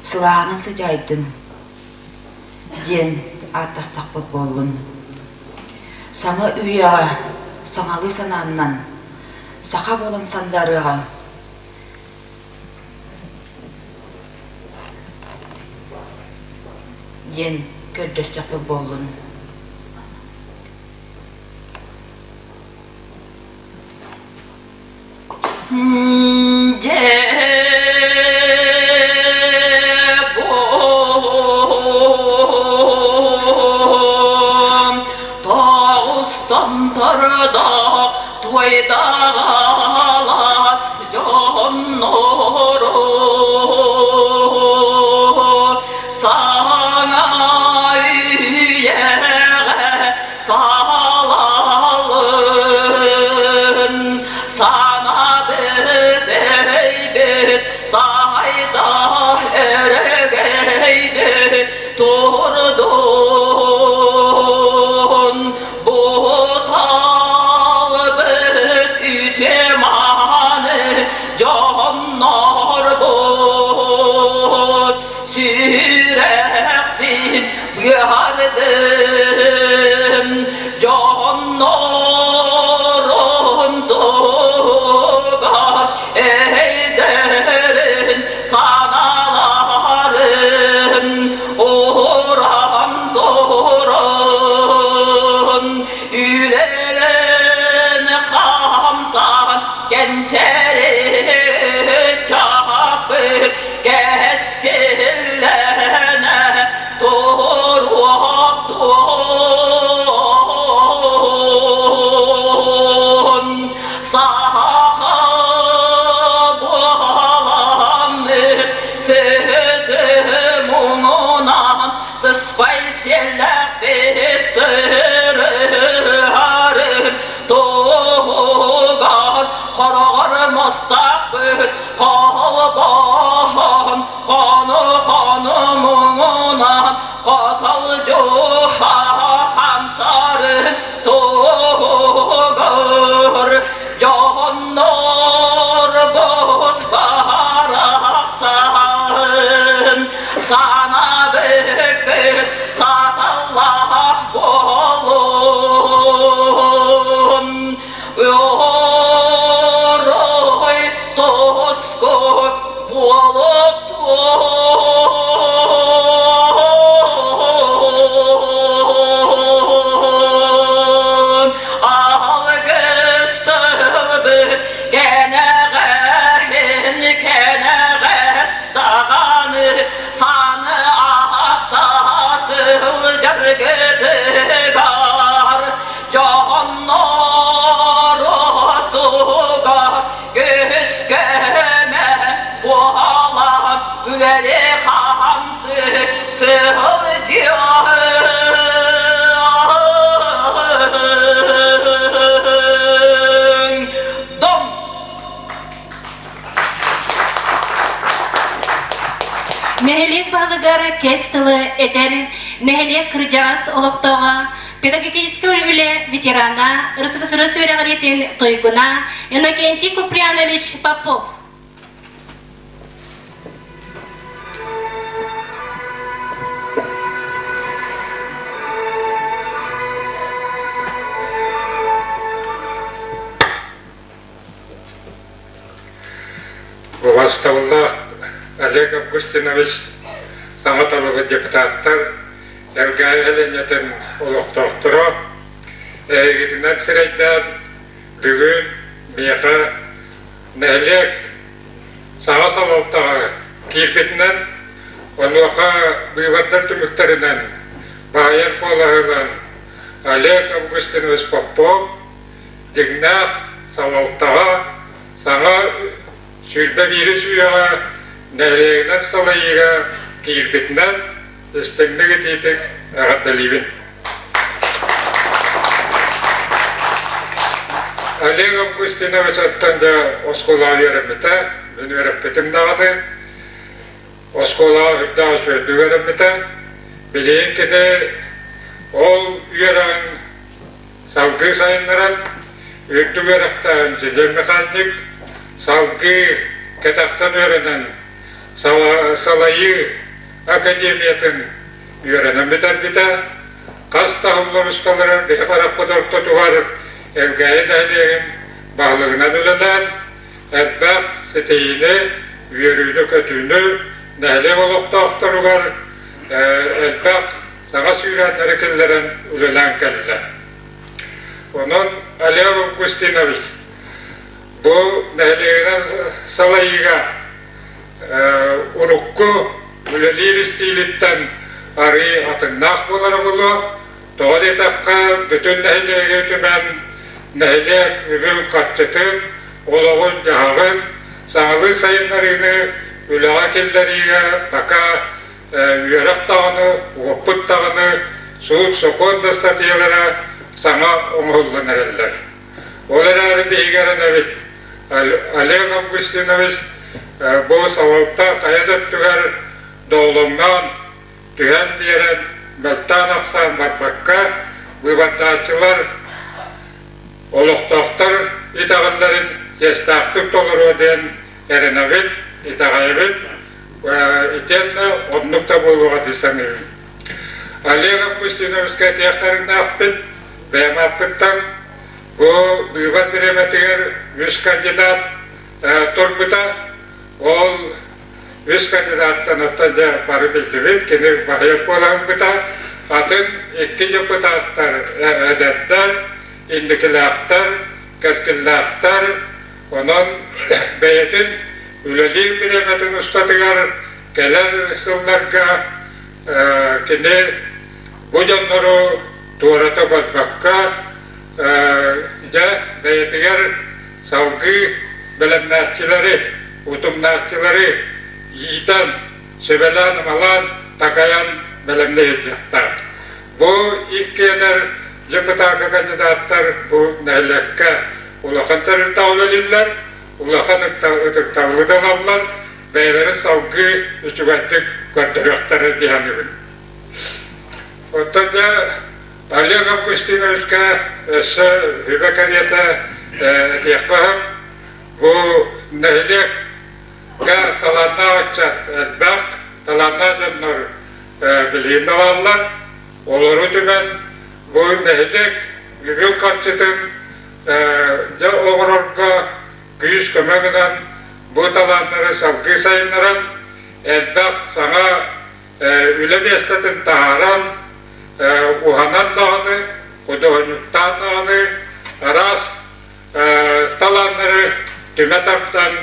сылааһынан сыдьаайдын диэн ааттастахпыт буоллун. Саҥа үйэҕэ саҥалыы санааннан саха буолан сандаарыаҕа. Диэн көрдөстөхпүт буоллун. Тоҕус туойдаҕалас дьоннору саҥа үйэҕэ Салалын санабыт өйбүт сайда өрөгөйдө турдун бу талбыт үтүө мааны дьоннорбут сүрэхпин быһардым дьоннорун тугар өйдөрүн санааларын уран туран үлэлэн. Сыспай сиэллээхпит сырыһарын туһугар хороҕор мастаахпыт холбоһон хону-хону муҥунан хотолдьуһа хамсарын туһугар дьоннорбут барахсан санаабыккыт саталлаах буолун Орой тоско буолуохтун Алгыс тылбыт кэнэҕэһин кэнэҕэс даҕаны саны ахта сылдьаргытыгар дьоннор оттугар көһүскөмө буолан үлэли хамсы сылдьыаҥ дом Нэһилиэк баһылыгар кэс тылы этэр нэһилиэк кырдьаҕас олохтооҕо, педагогическай үлэ ветерана, РСФСР үөрэҕириитин туйгуна Иннокентий Куприянович Попов. Убастабыллаах Олег Августинович саҥа талыллыбыт депутаттар, Элгээйи сэлиэнньэтин олохтоохторо, эһигитинэн сирэйдээн бүгүн миэхэ нэһилиэк саҥа салалтаҕа киирбитинэн, онуоха быыбардар түмүктэринэн баайар куолаһынан Олег Августинович Попов дьиҥнээх салалтаҕа саҥа 21 үйэҕэ нэһилиэгинэн салайыыга киирбитинэн истиҥник итиитик эҕэрдэлиибин. Олег Августинович оттон дьэ оскуолаҕа үөрэммитэ, мин үөрэппитим даҕаны. Оскуолаҕа үрдээх үчүгэйдик үөрэммитэ. Билигин кини ол үөрэҕин салгыы сайыннаран, үрдүк үөрэхтээх инженер-механик, салгыы кэтэхтэн үөрэнэн салайыы академиятын үөрэнэн бүтэрбитэ. Хас да сыллар усталарыгар биһи харахпыт ортотугар Элгээйи нэһилиэгин баһылыгынан үлэлээн, элбэх ситиһиини, үөрүүнү-көтүүнү нэһилиэк олохтоохторугар элбэх саҥа сүүрээннэри киллэрэн үлэлээн кэллэ. Онон Олег Августинович бу нэһилиэгинэн салайыыга урукку үлэлиир истиилиттэн арыый атыннаах буолара буолуо. Тоҕо диэтэххэ, бүтүн нэһилиэги түмэн нэһилиэк үбүн-харчытын, олоҕун-дьаһаҕын саҥалыы сайыннарыыны үлэҕэ киллэриигэ пока үөрэх даҕаны, уоппут даҕаны, суут-сокуон да ыстатыйалара саҥа оҥоһуллан эрэллэр. Ол эрээри биһиги эрэнэбит, Олег Августинович бу салалта хайа да өттүгэр доолоҥноон, түһэн биэрэн, мөлтөөн-ахсаан барбакка, быыбардааччылар олохтоохтор итэҕэллэрин чиэстээхтик толоруо диэн эрэнэбит, итэҕэйэбит. Итиэннэ оннук да буолуоҕа дии саныыбын. Олег Августиновичка этиэхтэринээхпин, бэйэм ааппыттан бу быыбар бириэмэтигэр үс кандидат турбута. Ол үс кандидаттан оттон дьэ бары биллибит, кини баһыйар буола ылбыта. Атын икки депутаттар эдэрдэр, инникилээхтэр, кэскиллээхтэр. Онон бэйэтин үлэлиир бириэмэтин устатыгар кэлэр сылларга кини бу дьоннору туората барбакка, дьэ бэйэтигэр салгыы бэлэмнээччилэри, утумнааччылары иитэн, сүбэлээн-амалаан, такайан бэлэмнэ сылдьыахтаах. Бу иккиэнэр депутакка кандидаттар бу нэһилиэккэ улахан тэрилтэҕэ үлэлииллэр, улахан ытыктабылы да ылаллар, бэйэлэрин салгыы үчүгэйдик көрдөрүөхтэрэ дии саныыбын. Оттон дьэ Олег Августиновичка өссө сүбэ кэриэтэ этиэххэ сөп. Бу нэһилиэккэ талааннаах ыччат элбэх, талааннаах дьоннор билигин да бааллар. Олору түмэн бу нэһилиэк үбүн харчытын дьэ оҥорорго күүс-көмө гынан бу талааннары салгыы сайыннаран элбэх саҥа үлэ миэстэтин таһааран, уһанан даҕаны, худуоһунньуктаан даҕаны араас талааннары түмэ тардан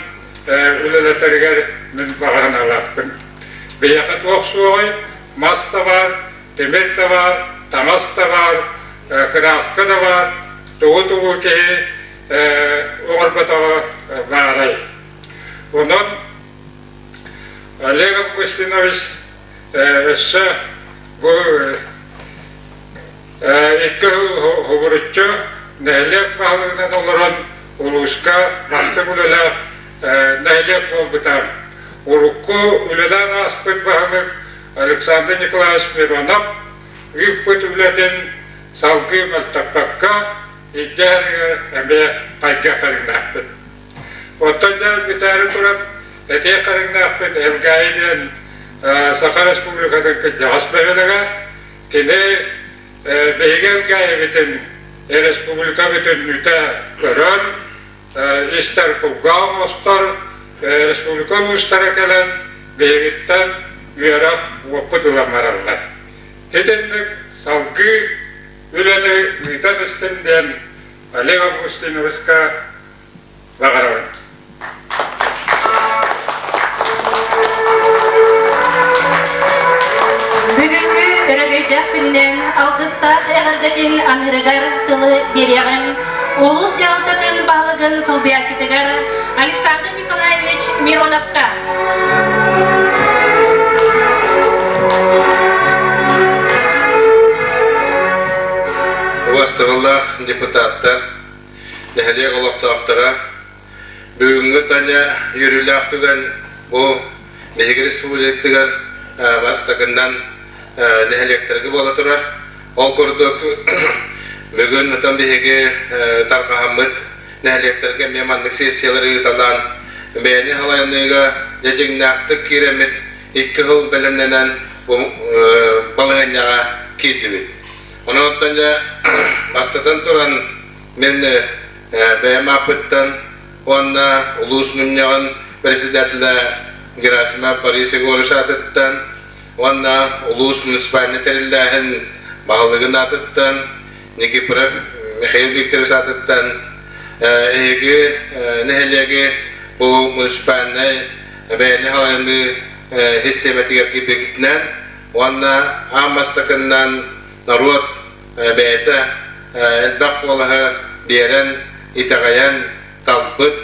үлэлэтэригэр мин баҕа санаалаахпын. Биһиэхэ туох суоҕуй? Мас да баар, тимир да баар, таҥас да баар, кырааска да баар, тугу-тугу киһи оҥорботоҕо баарай. Онон Олег Августинович өссө бу икки сыл хобуруччу нэһилиэк баһылыгынан олорон улууска бастыҥ үлэлээх нэһилиэк буолбута. Урукку үлэлээн ааспыт баһылык Александр Николаевич Миронов ыыппыт үлэтин салгыы мөлтөппөккө илдьэ иһэригэр эмиэ хайгыах кэриҥнээхпит. Оттон дьэ бүтээри туран этиэх кэриҥнээхпит Элгээйи диэн Саха Республикатын кырдьаҕас бөһүөлэгэ. Кини биһиги Элгээйибитин республика бүтүннүүтэ көрөр, истэр кулгаах оҥостор, республика улуустара кэлэн биһигиттэн үөрэх уоппут ылан бараллар. Итинник салгыы үлэни ыытан истин диэн Олег Августиновичка баҕарабын. Бүгүҥҥү өрөгөйдөөх күнүнэн алгыстаах эҕэрдэтин аныырыгар тылы биэриэҕиҥ улуус дьаһалтатын баһылыгын солбуйааччытыгар Александр Николаевич Мироновка. Убастабыллаах депутаттар, нэһилиэк олохтоохторо, бүгүҥҥү Таня үөрүүлээх түгэн бу биһиги республикатыгар бастакынан нэһилиэктэргэ буола турар. Ол курдук бүгүн отон биһиги тарҕаһаммыт нэһилиэктэргэ эмиэ маннык сессиялары ыыталаан бэйэни халайыныыга дьэ дьиҥнээхтик киирэммит икки сыл бэлэмнэнэн бу балаһыанньаҕа киирдибит. Онон оттон дьэ бастатан туран мин бэйэм ааппыттан уонна улуус мунньаҕын председателэ Герасимов Борис Егорович аатыттан уонна улуус муниципальнай тэриллээһин баһылыгын аатыттан Никифоров Михаил Викторович аатыттан эһиги нэһилиэги бу муниципальнай бэйэни салайыныы систиэмэтигэр киирбиккитинэн уонна аан бастакыннан норуот бэйэтэ элбэх куолаһы биэрэн, итэҕэйэн талбыт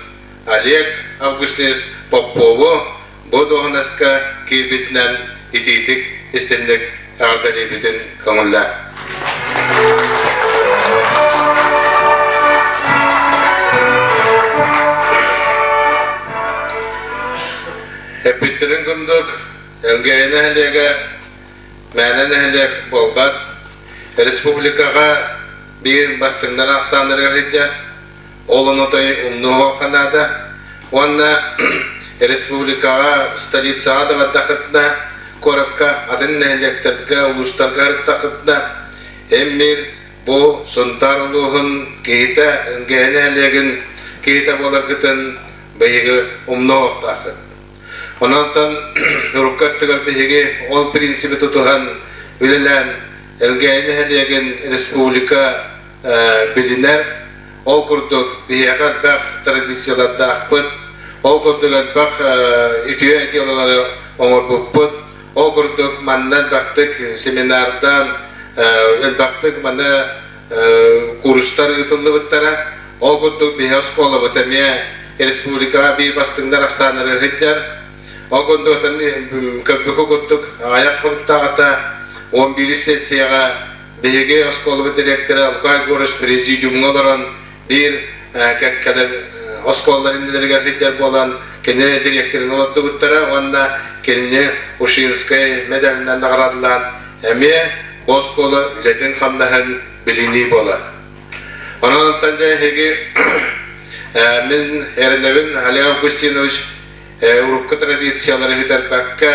Олег Августинович Попову бу дуоһунаска киирбитинэн итиитик истинник эҕэрдэлиибитин көҥүллээ. Эппиттэрин курдук, Элгээйи нэһилиэгэ мээнэ нэһилиэк буолбат, республикаҕа биир бастыҥнар ахсааннарыгар сылдьар, ол онотой умнуоһуохха наада уонна республикаҕа столицаҕа да бардаххытына, куоракка атын нэһилиэктэргэ, улуустарга сырыттаххытына, эн-мир бу Сунтаар улууһун киһитэ, Элгээйи нэһилиэгин киһитэ буоларгытын биһиги умнуоһуохтааххыт. Онон урукку өттүгэр биһиги ол принциби тутуһан үлэлээн Элгээйи нэһилиэгин республика билинэр. Ол курдук биһиэхэ элбэх традициялардаахпыт, ол курдук элбэх үтүө дьыалалары оҥорбуппут. Ол курдук манна элбэхтик семинардаан, элбэхтик манна курстар ыытыллыбыттара. Ол курдук биһи оскуолабыт эмиэ республикаҕа биир бастыҥнар ахсааннары сылдьар. Ол курдук көрбүкү курдук аҕыйах хонуктааҕыта. 11 сессияҕа биһиги оскуолабыт дириэктэрэ Лука Егорович президиумҥа олорон биир кэккэлэр оскуолалар иннилэригэр сылдьар буолан кини дириэктэрин олордубуттара уонна кинини Ушинскай медалынан наҕараадалаан эмиэ бу оскуола үлэтин-хамнаһын билинии буолар. Онон онтон дьэ эһиги мин эрэнэбин Олег Августинович урукку традициялары сүтэрбэккэ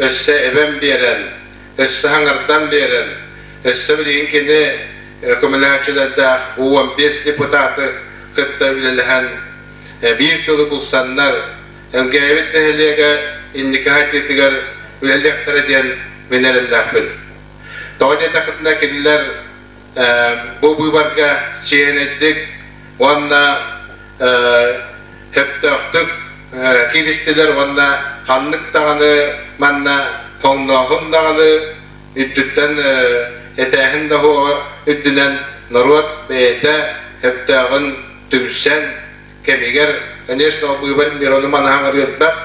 өссө эбэн биэрэн, өссө хаҥардан биэрэн, өссө билигин кини көмөлөһөөччүлэрдээх 15 депутаты кытта үлэлэһэн биир тылы булсаннар Элгээйибит нэһилиэгэ инники хайдыытыгар үлэлиэхтэрэ диэн мин эрэллээхпин. Тоҕо диэтэххитинэ кинилэр бу быыбарга чиэһинэйдик уонна сөптөөхтүк кииристилэр уонна ханнык даҕаны манна хоҥнооһун даҕаны үрдүттэн этээһин да суоҕа үрдүнэн норуот бэйэтэ сөптөөҕүн түмсэн кэмигэр конечно ол быыбар Мирону манаһан арыйбат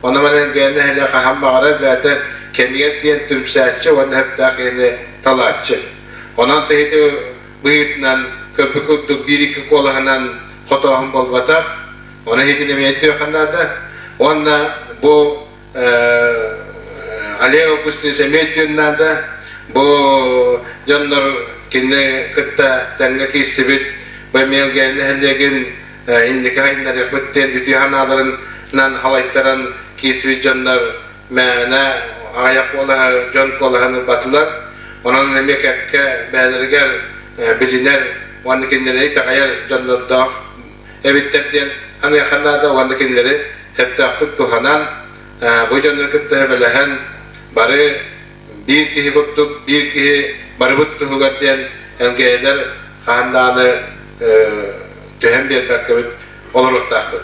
ону манан нэһилиэ хаһан баҕарар бэйэтэ кэмигэр диэн түмсээччи уонна сөптөөх киһини талааччы онон тиһити быһыытынан көрбүт курдук биир-икки куолаһынан хотооһун буолбатах ону иһитин эмиэ өйдүөххэ наада уонна бу Олег Августинович эмиэ өйдүөн наада бу дьоннор кини кытта тэҥҥэ киирсибит бу эмиэ нэһилиэгин инники хайыннарыахпыт диэн үтүө санааларынан халайтаран киирсибит дьоннор мээнэ аҕыйах куолаһы дьон куолаһын ылбатылар. Онон эмиэ кэккэ бэйэлэригэр билинэр уонна кинилэри итэҕэйэр дьоннордоох эбиттэр диэн аныаха наада уонна кинилэри сөптөөхтүк туһанан бу дьоннору кытта сөбүлэһэн бары биир киһи курдук биир киһи барыбыт туһугар диэн НГЛэр хаһан даҕаны түһэн биэрбэккэбит олоруохтаахпыт.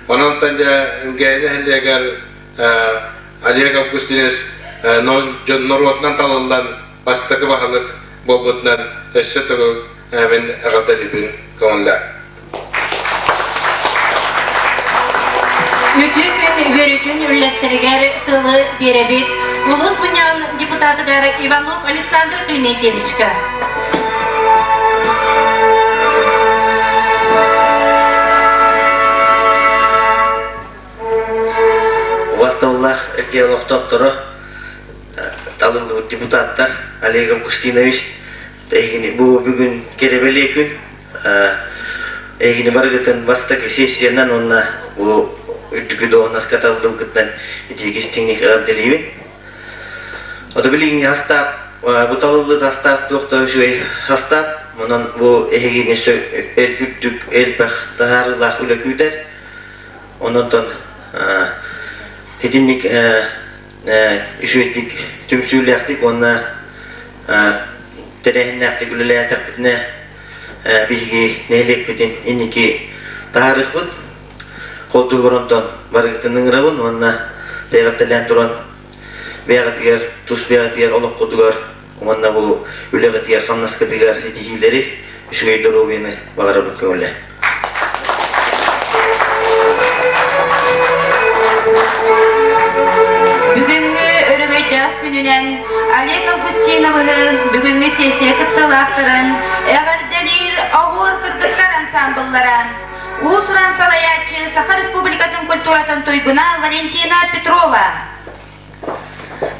Онон дьэ НГЛ нэһилиэгэр Олег Августинович норуотунан талыллан бастакы баһылык буолбутунан өссө төгүл мин эҕэрдэлиибин көҥүллээх. Үтүө күн үөрүүтүн үллэстэригэр тылы биэрэбит улуус мунньаҕын депутатыгар Иванов Александр Климентьевичка. Убастабыллаах эргэ олохтоохторо, талыллыбыт депутаттар Олег Августинович, эһигини бу бүгүн кэрэбэлиэ күн эһигини барыгытын бастакы сессиянан уонна бу үрдүкү дуоһунаска талыллыбыккытынан итиик истиҥник эҕэрдэлиибин. Ото билигин хастаап бу талыллыыт хастаап туох да үчүгэй хастаап онон бу эһигини үрдүк элбэх таһаарыылаах үлэ күүтэр. Онон итинник үчүгэйдик түмсүүлээхтик уонна тэрээһиннээхтик үлэлээтэхпитинэ биһиги нэһилиэкпитин инники таһаарыахпыт. Холдугур онтон барыгытын ыҥырабын уонна тэйэҕиттэлээн туран бэйэҕитигэр, тус бэйэҕитигэр, олоххутугар уонна бу үлэҕитигэр, хамнаскытыгар ситиһиилэри, үчүгэй доруобуйаны баҕарабын көҥүлэ. Бүгүҥҥү өрөгөйдөөх күнүнэн Олег Августиновыһы бүгүҥҥү сессия кыттыылаахтарын эҕэрдэлиир Оһуор кыргыттар ансаамбыллара уус-уран салайааччы Саха Республикатын культуратын туйгуна Валентина Петрова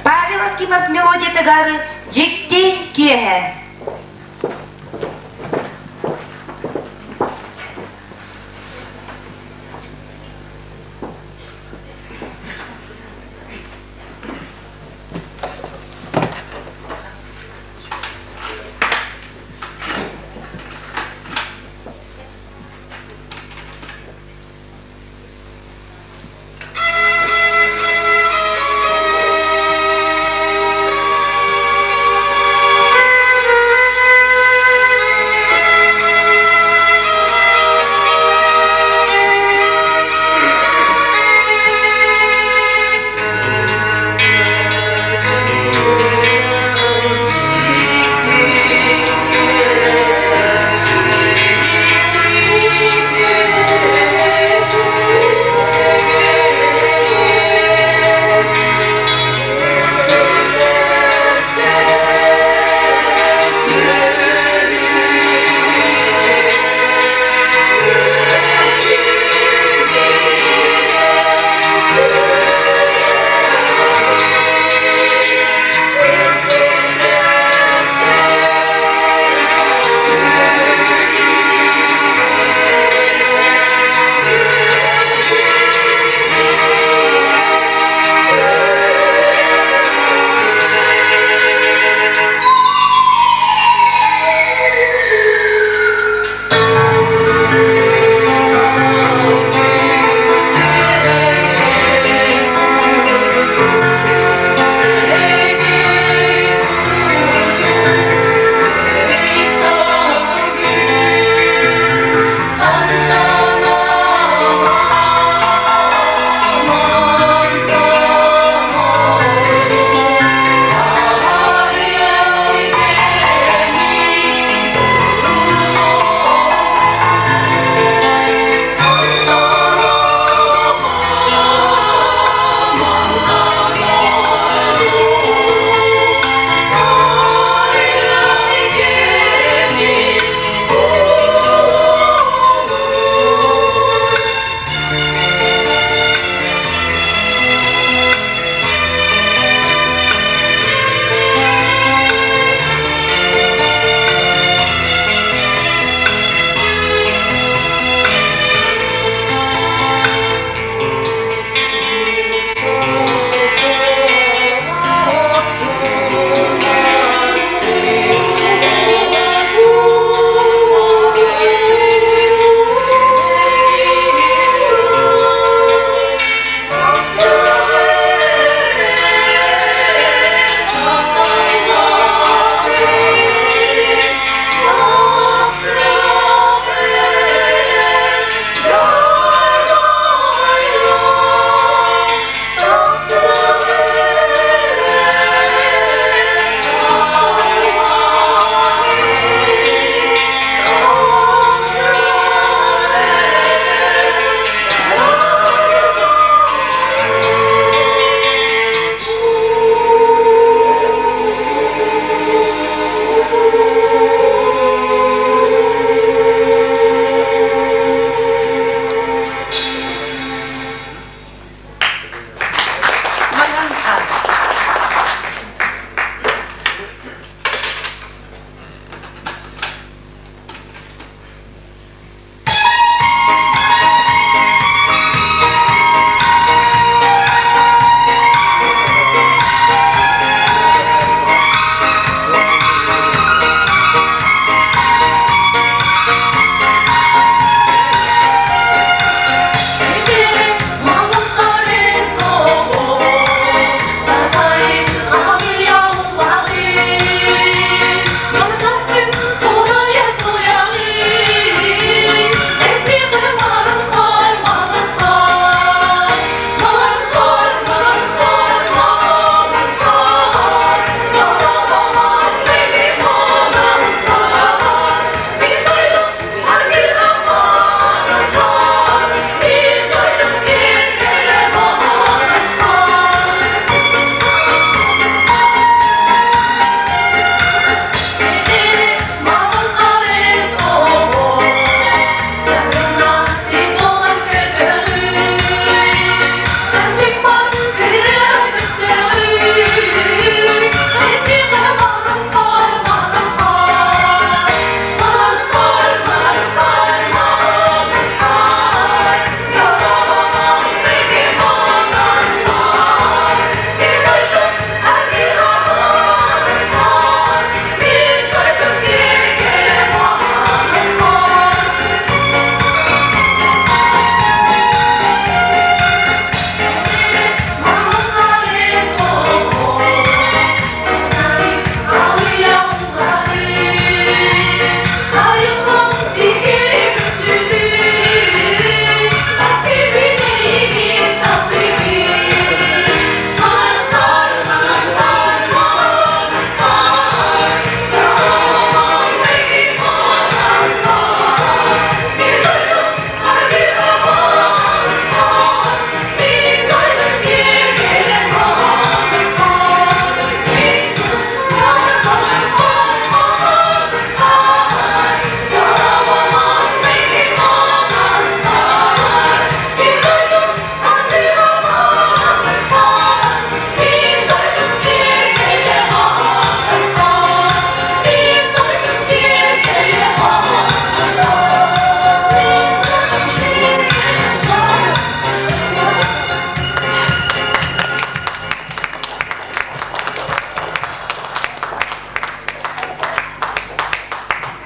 Павел Акимов мелодиятыгар «Дьикти киэһэ»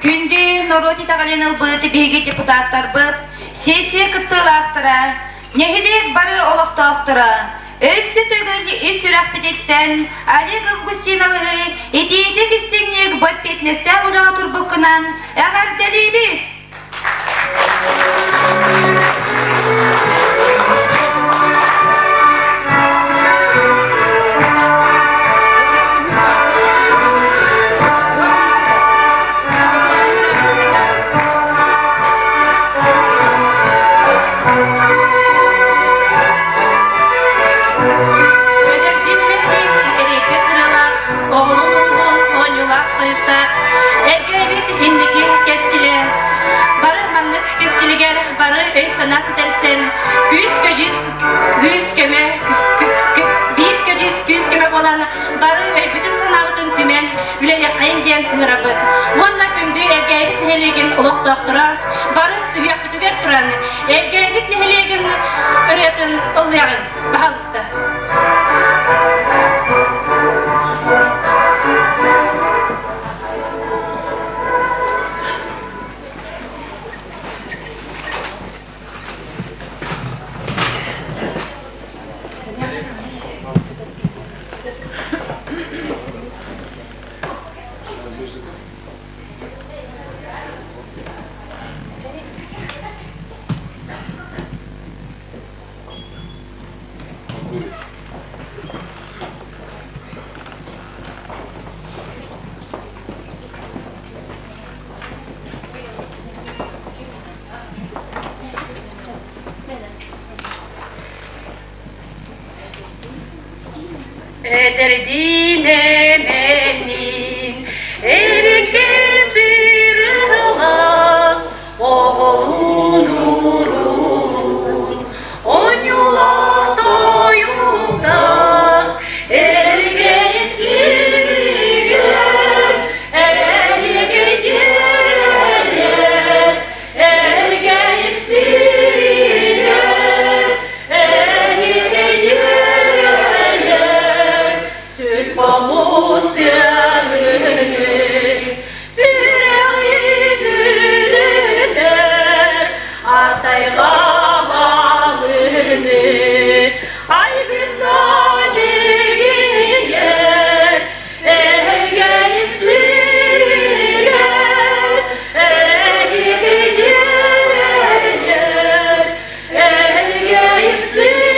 Күндү норуот итэҕэлин ылбыт биһиги депутаттарбыт, сессия кыттыылаахтара, нэһилиэк бары олохтоохторо, өссө төгүл ис сүрэхпититтэн Олег Августиновиһы итиитик истиҥник бу эппиэтинэстээх үлэҕэ турбуккунан эҕэрдэлиибит! Эдэрдиин эмэнниин эриэккэ сырыылаах, оҕолуун-уруулуун оонньуулаах тойуктаах, эргэ эбит инники кэскилэ. Бары маннык кэскилигэр бары өй-санаа ситэрсэн, күүс-көдьүүс күүс-көмө биир көдьүүс күүс-көмө буолан бары өйбүтүн-санаабытын түмэн үлэлиэххэйиҥ диэн ыҥырабыт. Уонна күндү Эргээйбит нэһилиэгин олохтоохторо бары сүһүөхпүтүгэр туран Эргээйбит нэһилиэгин ырыатын ыллыаҕыҥ, баһаалыста. Эдэрдиин эмэнниин эрикке сырыылаах оҕолуун уруулуун оонньуулаах тойуктаах эргийэн сиригэр эһиги дьиэлэр эргийэн сиригэр эһиги дьиэлэр Сүс хомус тыаһыныы сүрэҕи сүрүнэр атайга балыны айгыстан игийэр эһэйин сиригэр эһиги дьиэлэр эһэйин сиригэр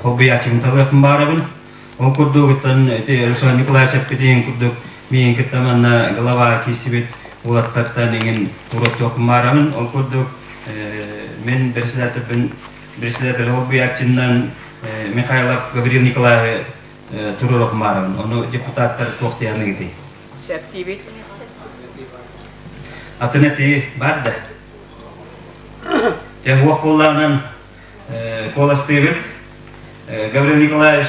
Холбуйааччыбын талыахпын баарабын. Ол курдугуттан ити Руслан Николаевич эппитин курдук миигин кытта манна глава киирсибит уолаттартан иҥин туруохтуохпун баарабын. Ол курдук мин председателбин председатель холбуйааччыннан Михайлов Гаврил Николаевы туруорохпун баарабын. Ону депутаттар туох диэхныгытый? Сөп диибит. Атын этии бар да? Дьэ, уох буоллаҕынан куоластыыбыт. Гаврил Николаевич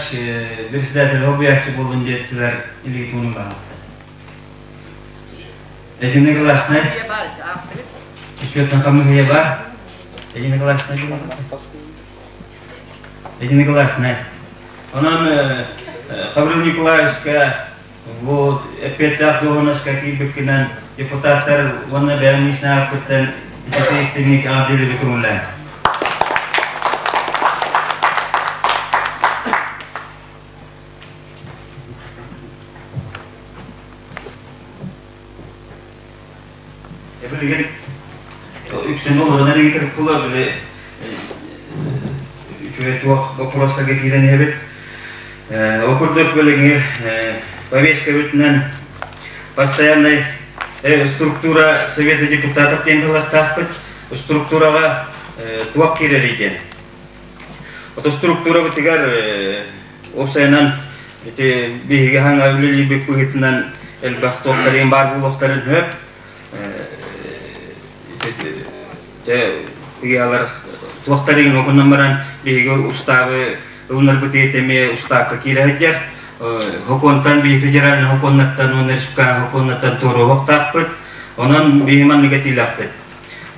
председатель холбуйааччы буоллун диэччилэр илии туунун баҕаста. Единогласный. Учеттан хамыһыйа бар. Единогласный Единогласный. Онон Гаврил Николаевичка Бу эппиэттээх дуоһунаска киирбиккинэн депутаттар уонна бэйэм личнээхпиттэн итити истиҥник эҕэрдэлири көҥүллээн. Билигин үксүн олорон эригитер була били үчүгэй туох боппуруостарга киирэн иһэбит. Ол курдук билиҥҥи повестка бүтүнэн постоянный структура Совета депутатов диэн тыллахтаахпыт. Структураҕа туох киирэрий диэн. Ото структурабытыгар уопсайынан Ити биһиги хаҥа үлэлиирбит быһыытынан элбэх туохтарын баар буолуохтарын сөп. Ыйалар туохтарын окунан баран биһиги устаабы ылынарбыт эмиэ устаапка киирэ сылдьар. Хокуонтан биһи федеральный хокуоннартан уонна республиканскай хокуоннартан туоруохтаахпыт. Онон биһи маннык этиилээхпит.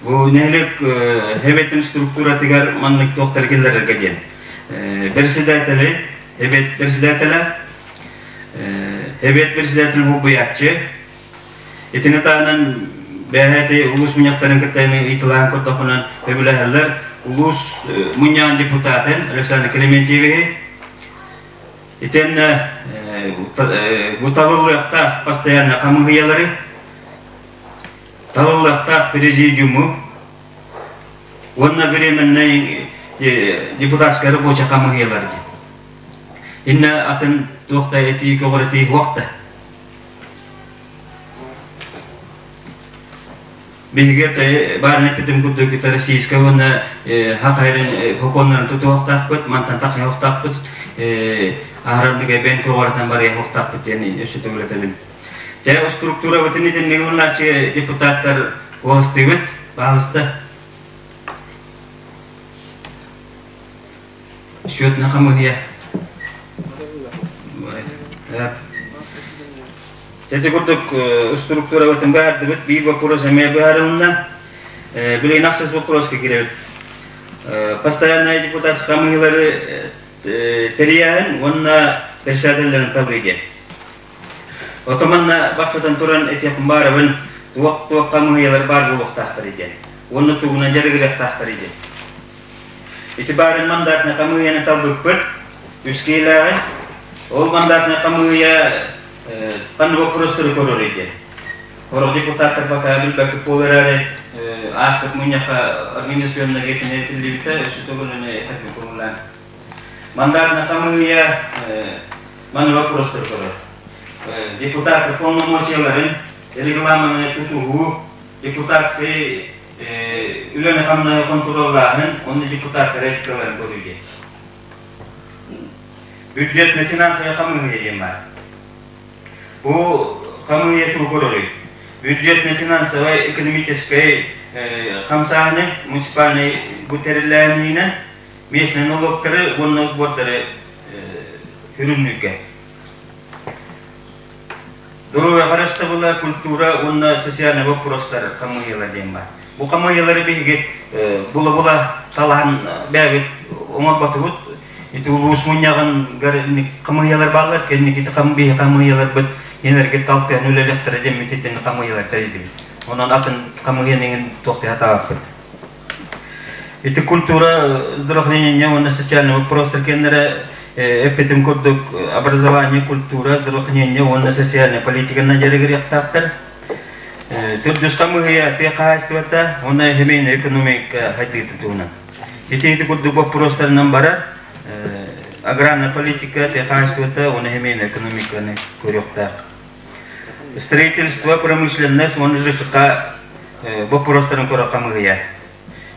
Бу нэһилиэк хэбэтин структуратыгар маннык туохтар киллэрэргэ диэн. Председатели, эбет председателэ, эбет председателин холбуйааччы. Итини таһынан бэйэти улуус мунньахтарын кытта ыйытылаан көрдөххүнэн өбүлэһэллэр улуус мунньаҕын депутатын Александр Клементьевиһи итиэннэ бу талыллыахтаах постоянно хамыыһыйалары талыллыахтаах президиуму уонна временный депутатскай рабочий хамыыһыйалар диэн. Иннэ атын туох да этии көҕүрэтии суох да. Биһиги баарын эппитим курдук российскай уонна хахайрын хокуоннарын тутуохтаахпыт, мантан тахайыахтаахпыт, аһарар бэйэн көҕүрэтэн барыахтаахпыт диэн өссө төгүлэтэбин. Дьэ, структурабытын итинник ылынааччы депутаттар куоластыыбыт, пожалуйста. Счетная хамыһыйа. Ити курдук структурабытын быһаардыбыт, биир вопрос эмиэ быһаарылынна. Билигин ахсыс вопроска киирэбит. Постоянная депутатскай хамыһыйлары тэрийээһин уонна председателлэрин талыы диэн. Ото манна бастатан туран этиэхпин баарабын, туох-туох хамыыһыйалар баар буолуохтаахтар диэн уонна тугунан дьарыгырыахтаахтар диэн. Ити баарын мандатнай хамыыһыйаны талбыппыт, үс киһилээҕи. Ол мандатнай хамыыһыйа ханнык вопростары көрөр диэн. Сорох депутаттар пока билбэккэ буолар эрээри, ааспыт мунньахха организационнай этин этиллибитэ, өссө төгүл этэргэ көҥүллээн. Мандатнай хамыыһыйа манна вопростары көрөр. Депутаты полномочияларын, регламены тутуһуу, депутатскай үлэни-хамнаһы хонтуруоллааһын уонна депутаттар этикаларын көрүү диэн. Бюджетно-финансовай хамыыһыйа диэн баар. Бу хамыыһыйа тугу көрөрүй? Бюджетно-финансовай экономическай хамсааһыны муниципальнай бу тэриллээһининэн местный налогтары уонна сбордары сүрүннүүргэ. Доруобуйа харыстабыла, культура уонна социальный вопростар хамыыһыйалар диэн баар. Бу хамыыһыйалары биһиги була-була талаһан бэйэбит оҥорботубут. Ити улуус мунньаҕын хамыыһыйалар бааллар, кэнники биһи хамыыһыйаларбыт энерги талтыан үлэлэхтэрэ диэммит итини хамыыһыйалар тэрийдибит. Онон атын хамыыһыйаны туох табаппыт. Ити культура, здравоохранение уонна социальный вопростар кэннэрэ эппитим курдук образование, культура, здравоохранение уонна социальная политиканан дьарыгырыахтаахтар. Төрдүс хамыыһыйа тыа хаһаайыстыбата уонна семейная экономика хайдыыта туһунан. Ити ити курдук боппуруостарынан барар аграрная политика, тыа хаһаайыстыбата уонна семейная экономиканы көрүөхтээх. Строительство, промышленность уонна ЖКХ боппуруостарын көрө хамыыһыйа.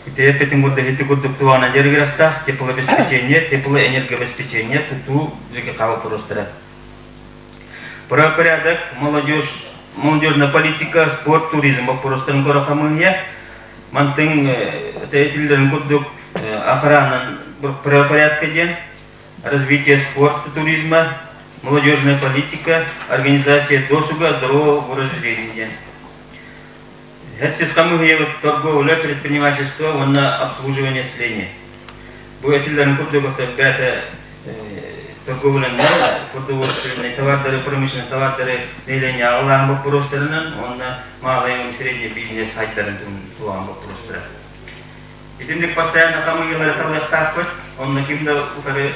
Ити эппитин курдук ити курдук туһана дьарыгырахтаах теплообеспечение, теплоэнергообеспечение, тутуу ЖКХ вопростара. Правопорядок, молодежь, молодежная политика, спорт, туризм вопростарын көрө хамыыһыйа. Мантыҥ этиллэрин курдук охранан правопорядка диэн развитие спорта, туризма, молодежная политика, организация досуга, здорового образа жизни диэн. Хэттис хамыыһыйабыт торговля, предпринимательство уонна обслуживание населения. Бу этиллэрин курдук бэйэтэ торговлянан, продовольственные товардары, промышленные товардары нэһилиэнньэ аҕалаан боппуруостарынан уонна малый уонна средний бизнес сайдарын туһаан боппуруостара. Итинник постоянно хамыыһыйалары талыахтаахпыт, онно ким да утары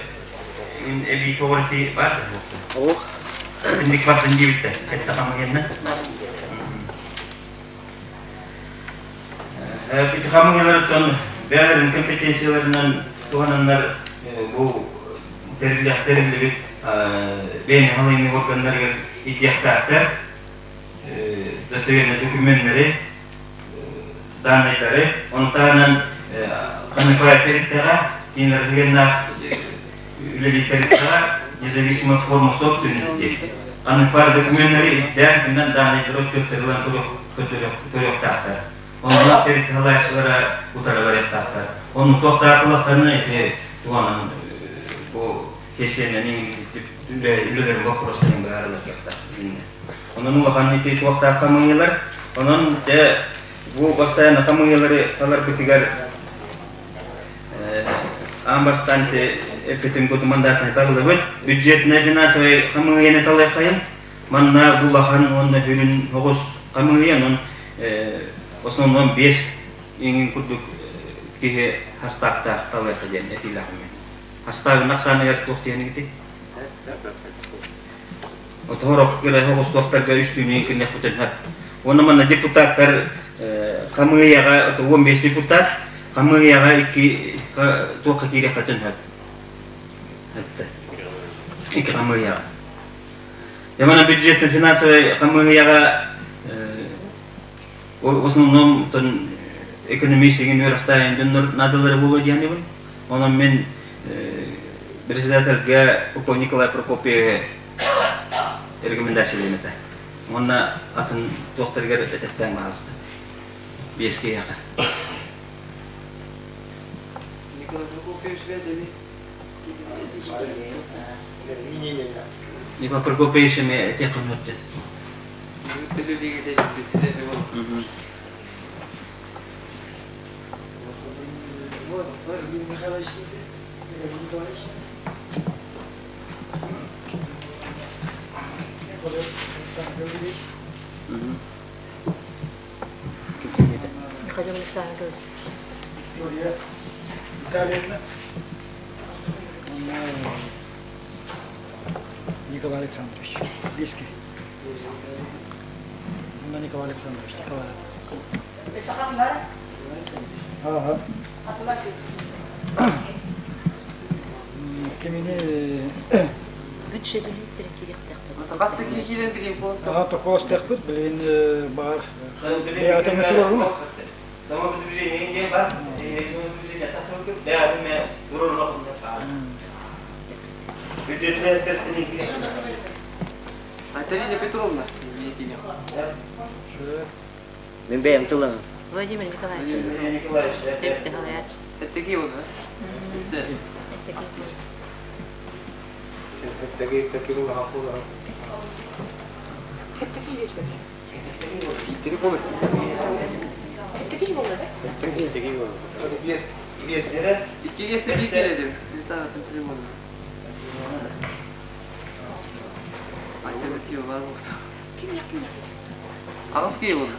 эбии көҕүрэтии баар да буолуохтун. Итинник бардын диэбиттэр, кэтте хамыыһыйанна. Ити хамыыһыйаларыттан бэйэлэрин компетенцияларынан туһананнар бу тэриллибит бэйэни халыйыы органнарыгар итиэхтээхтэр достоверный докуменнары данныйдары, ону таһынан ханнык баар тэрилтэҕэ, кинилэр ыһыаннаах үлэлиир тэрилтэҕэ. независимая форма собственности. Аны пар документтары ирдээн күннэн даанайдары отчуоттары ылан көрүөхтаахтар. Онно тэрилтэ салайааччылара утары барыахтаахтар. Онно туохтаах ити туонан бу кэсиэннэни үлэлэрин боппуруостарын быһаарыллыахтаах. Онон улахан ити туохтаах хамыыйалар. Онон дьэ бу бастайан хамыыйалары таларбытыгар аан бастаан ити эппитим курдук мандатнай талыллыбыт. Бюджетнай финансовай хамыыйаны талыаххайын. Манна бу улахан уонна сүрүн оҕус хамыыйа, онон основном 5 иҥин курдук киһи хастаактаах талыахха диэн этиилээхпин мин. Хастаагын ахсааныгар туох диэни Отоһорох кыра оҕустуохтарга үс түүнүн күннэхпитин сөп. Уонна манна депутаттар хамыыйаҕа 15 депутат, хамыыйаҕа икки туохха киириэххитин сөп. Икки хамыыйаҕа. Ямана бюджетный финансовый хамыыйаҕа в основном экономист үөрэхтээһин дьоннор наадалара буолуо диэн Онон мин председательгэ Попов Николай Прокопьевы рекомендациялыым этэ. Уонна атын туохтарыгар этэттээн баҕаста. Биэс киһиэхэ. Николай Прокопьевич ведами. Николай Прокопьевич эмиэ этиэх көмөттө. Михайлович Николаевич. Михаил Александрович. Юлия Витальевна. Николай Александрович. Близкий. Николай Александрович. Николай. Ага. Кимини Тоқостақпыт билин бар. Самовыдвижение диэн бар. Самовыдвижение тахсыбыт. Бэҕэһээ Бюджетный Айталина Петровна. Мин бэйэм тылым. Владимир Николаевич. Николаевич. Такие вот, да? Иккиге себи келедим. Светлана Пантелеймоновна. Альтернатива бар болса. Аҕыс киһи буолла.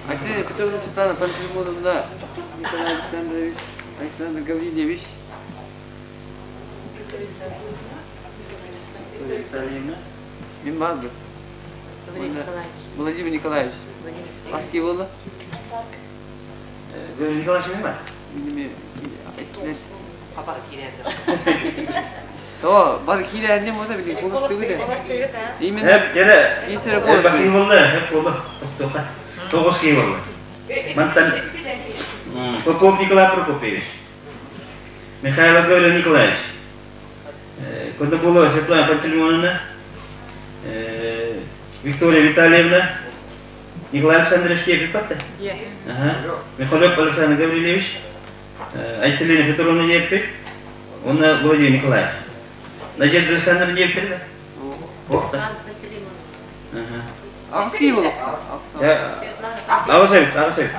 Айталина Петровна Светлана Пантелеймоновна, Николай Александрович, Александр Гаврильевич. Мин баарбын. Владимир Николаевич. Хас киһи буолла? Николаевич бар. То, бар киирээһинне болса били кулустугу Именно. Хеп, жере. Бакый болду, хеп болду. Тоқта. Тоғыз кей болду. Мантан Попов Николай Прокопьевич. Михайлов Гаврил Николаевич. Кондобулова Светлана Пантелеймоновна. Виктория Витальевна. Николай Александрович Кепи патта? Ага. Михайлов Александр Гаврилевич. Айталина Петровна Еппит. Онна Владимир Николаевич. Надежда Александровна Еппит, да? Охта. Аҕыс киһи болуп. Аҕыс эбит, аҕыс эбит.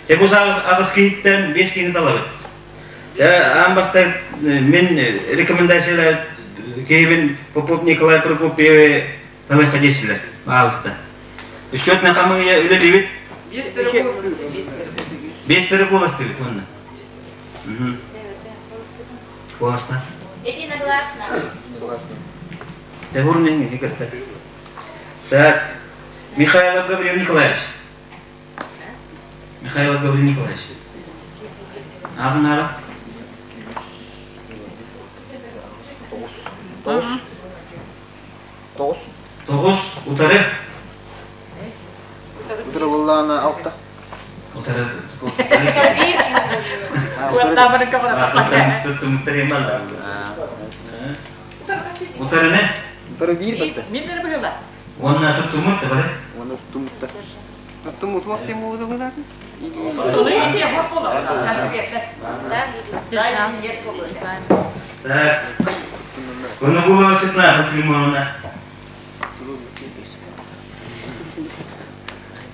Те бу аҕыс киһиттэн 5 киһини талабыт. Аан бастаан мин рекомендациялар киһибин Попов Николай Прокопьевы талыахха диэчилэр, баалыста. Счетная хамыыйа үлэлиибит. Биэстэрэ куоластыбыт уонна. Куоласта. Единогласно. Тегурнин не Так, Михайлов Гаврил Николаевич. Михайлов Гаврил Николаевич. Ағын ағы. Тоғыз. Тоғыз. Тоғыз. Утары. Утары буллаана алта. Утары. Утарыны? Утары биир батта. Мин быһыла. Уонна туттуммут да бары? Уонна туттуммут Туттуммут туох тем буолду быһыылаатын? Так. Коногулова Светлана Пантелеймоновна.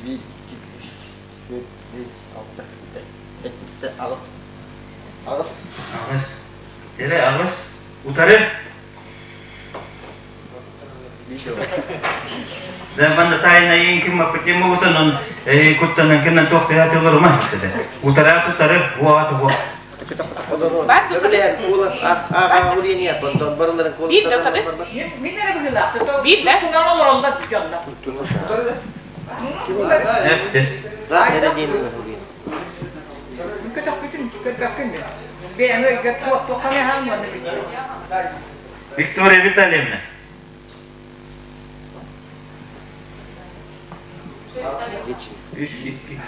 Биир, икки, үс, төрт, бес, алта, сэттэ, аҕыс. Аҕыс. Аҕыс. Эрэ аҕыс. Утары. Да манна тайна ең ким маппытем могутанан куттанан кеннен туохтыга тыллар ма Утара тутары уа туа. Виктория Витальевна. Үс, икки,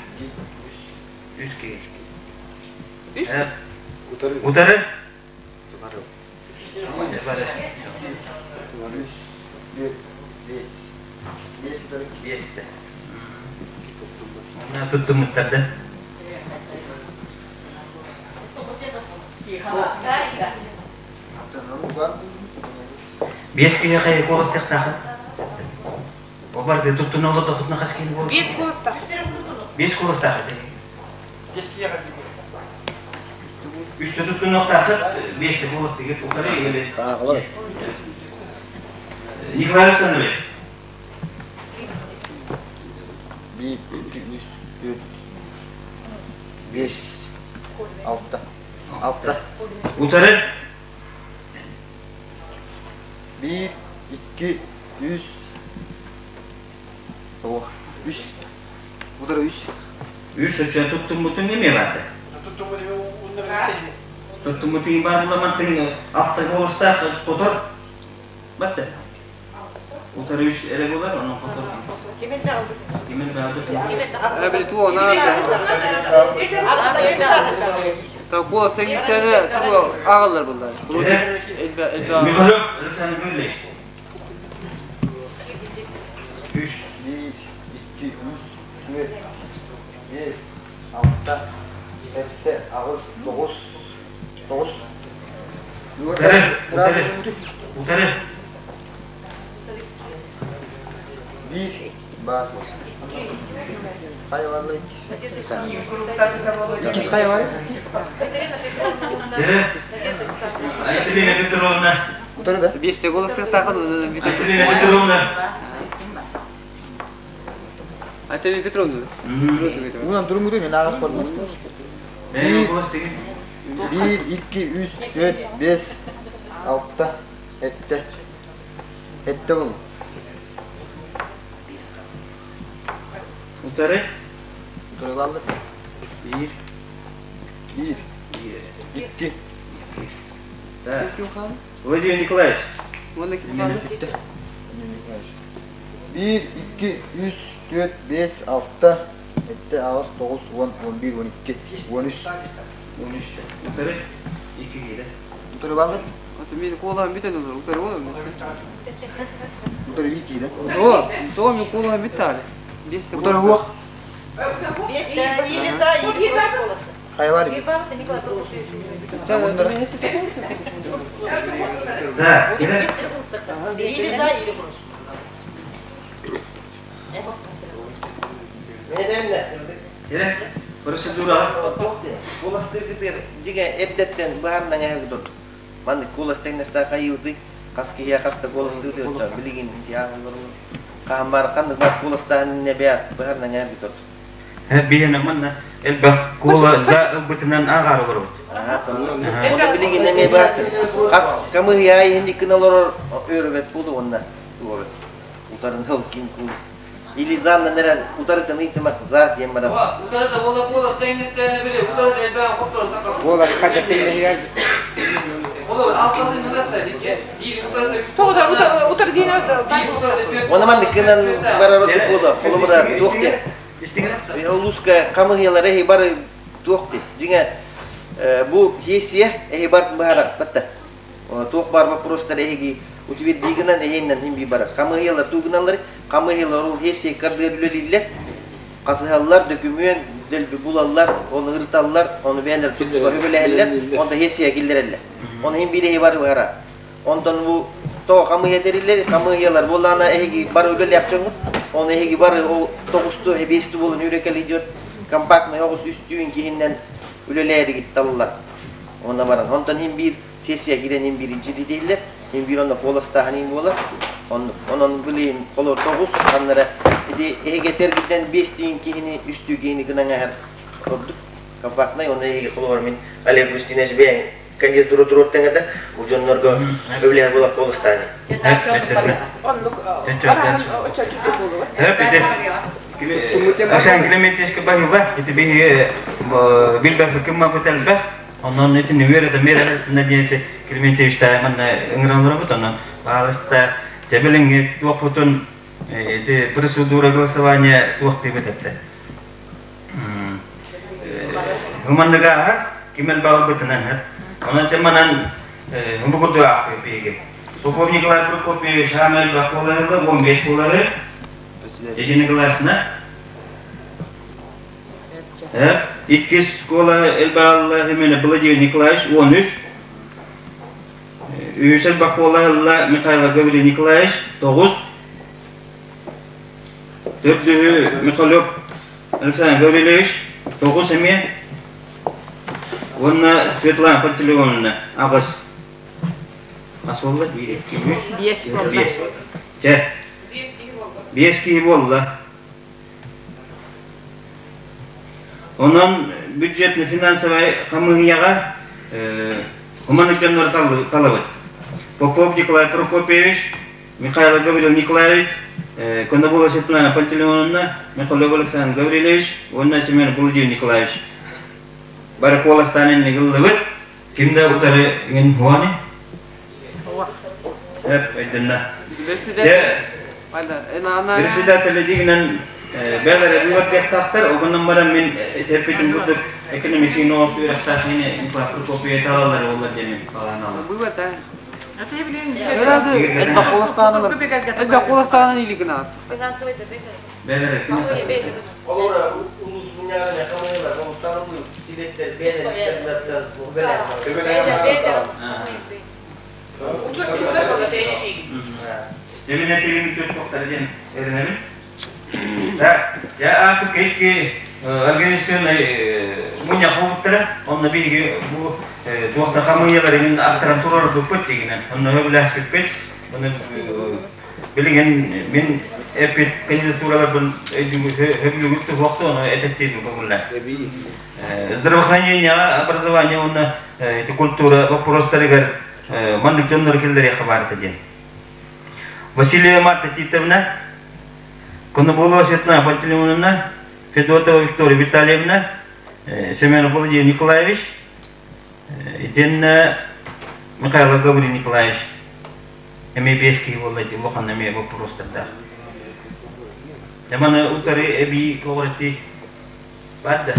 үс киһи. Утары. Утары. Үс, төрт, бес. Бес утары. Биэстэ. Туттумуттар да. Биэс киһи хайа куоластыахтаахын? Ол барыта туттуна олордохутуна хас киһи буолар? Биэс куоластаах. Биэс куоластаах этэ. Үстэ туттунуохтаахыт, биэстэ куоластыгыт утары или... Николай Александрович. Биир, икки, үс, төрт, бес, алта. Алта. Утары. Биир, икки, үс, тоҕус, үс. Утары үс. Үс өчө туттуммутун эмиэ барды. Туттуммутун бар буламантын алта голостаах хотор батты. Утары үс эрэ буолар, онон хотор. Кимин баалды? Эбили туо наада. Та куолас теңистэне туо агаллар буллар. Элбэ элбэ. Михайлов Александр Гаврилович. Үс. Биир, икки, үс, төрт, бес, алта, сэттэ, аҕыс, тоҕус, тоҕус. Утары, утары, утары. Биир, баар. Хайа барла иккис. Иккис хайа бар? Дere. Айталина Петровна. Утары да. Биэстэ голостыахтаахын Айталина Петровна. Айталина Петровна. Унан турумуту мен ағас бардым. Бэйэ голос деген. Биир, икки, үс, төрт, бес, алта, сэттэ. Сэттэ бол. Утары. Утары баллы. Биир. Биир. Икки. Да. Владимир Николаевич. Биир, икки, үс, төрт, бес, алта, сэттэ, аҕыс, тоҕус, уон, он биир, он икки, он үс. Он үс. Утары. Икки киирэ. Утары баллы. Мен куолаһым бүтэн олор, утары болор. Утары биир киирэ. О, то мен куолаһым бүтті али. Бесте Утары хуох. Хайа бар. Да, кире. Кире. Процедура. Куластыргытыр жиге эрдеттен баарынан аяг тур. Манны кулас теңнеста кайыты каския каста голын дыды отча билигин тиягын кахан бар кандык бар куластан не бия баарынан аяг тур. Биһиэнэ манна элбэх куола за ылбытынан ааҕар олоробут. Онда билигин эме бар кас камы я индикин олорор өрөбөт буду онна туору. Утарын хыл ким кул. Или занна нерен утарытын ыйтымак за диэн баран. Утары да бола куолас теңнестене биле, утары да элбэх хоптор такка. Куола хажа теңнеһигер. Ола алталын мыдатта дикке. Биир утары да үч. Тоғыз утар утар диэн Оны маннык кынан барар буду. Холобура туох диэн. Улууска камыһыялар эһи бары туох диэн. Дьиҥэ Бу сессия эһи бар быһаарар да. Туох баар вопростар эһиги утвердигынан эһиэннэн хин би барар. Хамыыһыйалар туугуналлар, хамыыһыйалар ол сессия кардыгар үлэлииллэр. Хасыһаллар, дөкүмүөн дэлби булаллар, оны ырыталлар, оны бэйэлэр тупсуга үбэлэһэллэр, онто сессия киллэрэллэр. Оны хин биир эһи бар быһара. Онтон бу тоҕо хамыыһыйа тэриллэр, хамыыһыйалар буоллаҕына эһиги бары үлэлээх дьоҥҥут, ону эһиги бары ол тоҕусту, эбиэсту буолан үүрэ идет компактный оҕус үстүүн киһиннэн үлэлээригит талыллар. Онно баран, онтон иһин биир сессия киирэн иһин биир дьиритииллэр, иһин биир онно куоластааһын иһин буолар. Оннук. Онон билигин холор тоҕус ханнара ити эһиги этэргиттэн биэстиин киһини, үстүү киһини гынан аһар ордук компактнай, онно эһиги холобур мин Олег Устинович бэйэҥ кандидатура туруортаҥ этэ, бу дьоннорго өбүлэһэр буолар куоластааны. Асан Клементьевичка баһыба, ити биһиги билбэппиккин мапыт элбэх, онон итини үөрэтэ миэрэлэртинэ диэти Клементьевичтаай манна ыҥыралларбыт, онон баалыста тэбилиҥҥи туохпутун ити процедура голосования туох диэбит этэ. Ыманныга аһар, ким элбэҕи Онон дьэ манан бу курдук аахтыыр биһиги. Попов Николай Прокопьевич хаама элбэх буоларыла, 15 буолары. Единогласно. Иккис школа элбэҕалла Семенов Владимир Николаевич 13. Үһүс элбэх буоларыла Михайлов Гаврил Николаевич 9. Төрдүһү Михалев Александр Гаврильевич, тоҕус эмиэ уонна Светлана Пантелеймоновна аҕыс. Ас буолла? Биир, икки, үс. Биэс буолла. Биэс. Чэ. Биэс киһи буолла. Онон бюджетно-финансовай хамыыһыйаҕа хуман дьоннору талабыт. Попов Николай Прокопьевич, Михаил Гаврил Николаевич, Кондобула Светлана Пантелеймоновна, Михаил Александр Гаврильевич уонна Семен Владимир Николаевич. Бары куоластаан иннигиллибит. Ким да утары иҥин хуани? Эп, өйдөннө. Председатель дигинен бэлэр быыбардыахтаахтар, огоннон баран мин эппитим курдук экономический новость үөрэхтээх мини Николай Прокопьевич талаллар буолла диэн балаан Быыбата. Элбэх куоластаанын или гынаат. Олора улус мунньаҕын хамыйалар, олукталылыы силеттер бэйэлэр Эмине тилин сөп тоқтар диэн эрэнэбин. Так, я ааспыт кейки организационный мунньах буолбуттара. Онно биһиги бу туохта хамыйаларын аттаран турар дигинен. Онно өбүлээспиппит. Онно билигин мин эппит кандидатураларбын өйдүүгүт туһуохту, ону этеттиин көҥүллэр. Здравоохранение, образование уонна культура вопростарыгар маннык дьоннору киллэриэххэ баар этэ диэн. Васильева Марта Титовна, Конобулова Светлана Пантелеймоновна, Федотова Виктория Витальевна, Семенов Владимир Николаевич, итиэннэ Михайлов Гаврил Николаевич эмиэ биэс киһи буолла ити улахан эмиэ боппуруостардаах. Маны утары эбии көҕүрэтии бар да?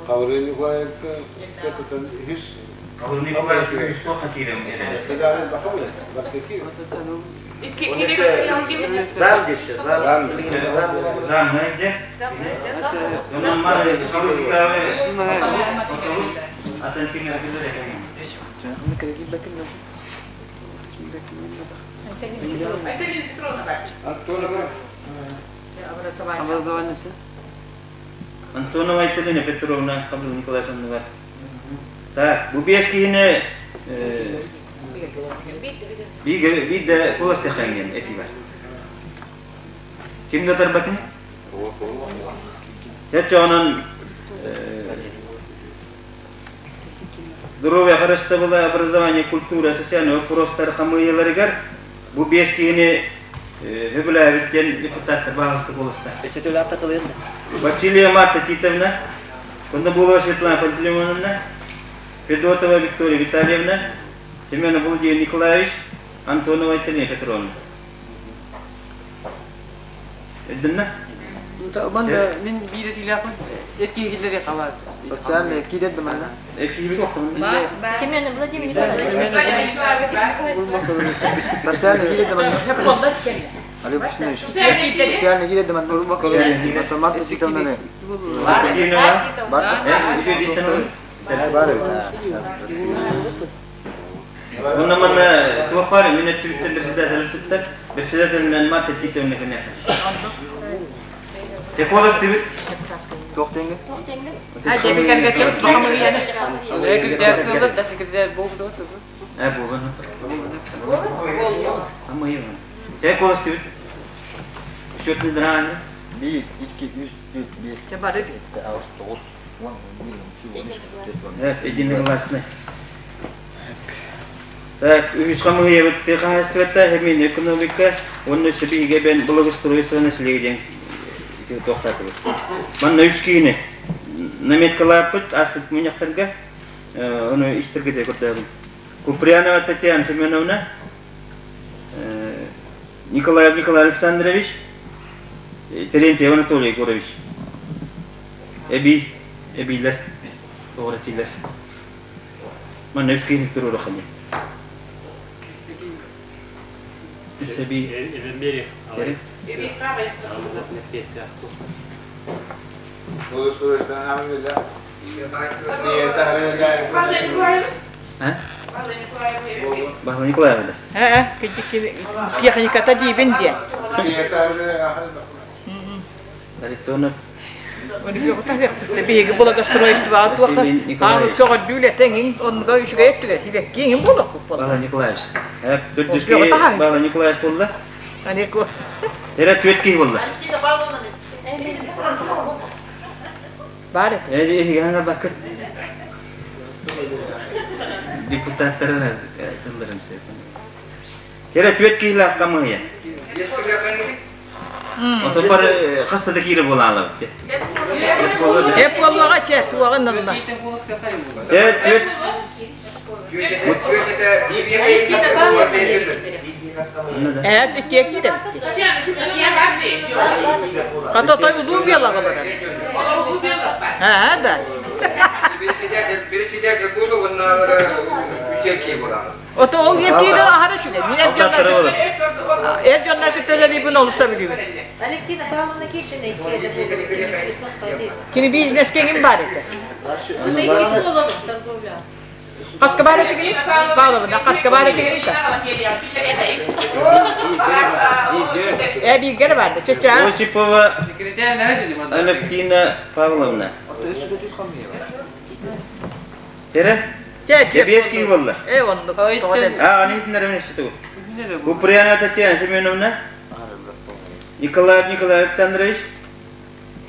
Гаврил Николаевка тутан үһүс Гаврил Николаевич үһүс туохха киирэн Зам деште, зам. Зам, где? Онон маны Гаврил Николаевич атын ким Антонова. Образование. Антонова Айталина Петровна Гаврил Николаевич Так, бу биэс киһини биир да куоластыаххайын этии бар. Ким да тарбатын? Чэ, Здоровье харыстабыла, образование, культура, социальный вопростар хамыыйаларыгар бу биэс киһини хөбүлээбит диэн депутаттар баһылыста куоласта. Василия Марта Титовна, Кондобулова Светлана Пантелеймоновна, Федотова Виктория Витальевна, Семенов Владимир Николаевич, Антонова Айталина Петровна. Өйдөннө? Манна мин биир этиилээхпин эркиһиллэри хабар. Социальный киирэр да манна. Эркиһибит охтомун. Семен Владимир Николаевич. Социальный киирэр да манна. Олег Устинович. Социальный киирэр да манна. Автомат Никитовнаны. Бар. Бар. Онно манна туох баар мин өттүбүттэн председатель туттар. Председателинэн Марта Титовна кэнэхэ. Те куоластыбыт. Туох теңге? А деби кергетен хамыяны. Секретарь да секретарь болду. Э болду. Хамыяны. Те куоластыбыт. Счетный драны. 1 2 3 4 5 Те бары 6 9 10 11 12 13 14 Единогласный. Так, үһүс хамыһыйабыт тыа хаһаайыстыбата эмиэ экономика уонна өссө биһиги эбэн благоустройство населения диэн туохтаатыбыт. Манна үс киһини наметкалааппыт ааспыт мунньахтарга ону истэргэ көрдөбүн. Куприянова Татьяна Семеновна, Николаев Николай Александрович, Терентьев Анатолий Егорович. Эбии, эбиилэр, тоҕо этиилэр. Манна үс киһи туруорухханньа. Үс эбии. Баһылай Николаевна да? Э, техниката диибин диэн. Харитонов. Биһиги благоустройствоҕа туохха көҕөрдүүлэтэ оннуга үчүгэй өттүгэр сибэкки буолуохпут буолла. Баһылай Николаевич. Төрдүскэ Баһылай Николаевич буолла. Эрэ түөрт киһи буолла. Бар этэ. Эһиги бакыт. Депутаттары тылларын Эрэ түөрт киһилээх хамыһыйа. Отон бар хаста да киирэ буолаалабыт. Эп буолуоҕа чэ туоҕа нылла. Чэ түөрт Ээ тиккиэ киирэ. Хата той улуу биэлагалара. Аа да. Ото ол киирэ аһара үчүгэй. Мин эр дьоннор эр дьоннор кытта үлэлиибин олус сөбүлүүбүн. Алевтина Павловна Киркина Кини бизнес кеңин бар этэ. Хаска бар этигини? Павловна, хаска бар этигини та? Э, бииргere бар да. Чеча. Осипова Алевтина Павловна. Тере? Кебиэс буолла. Э, оннук. А, они иһитиннэрэ минеститу. Куприянова Татьяна Семеновна, Николаев Николай Александрович,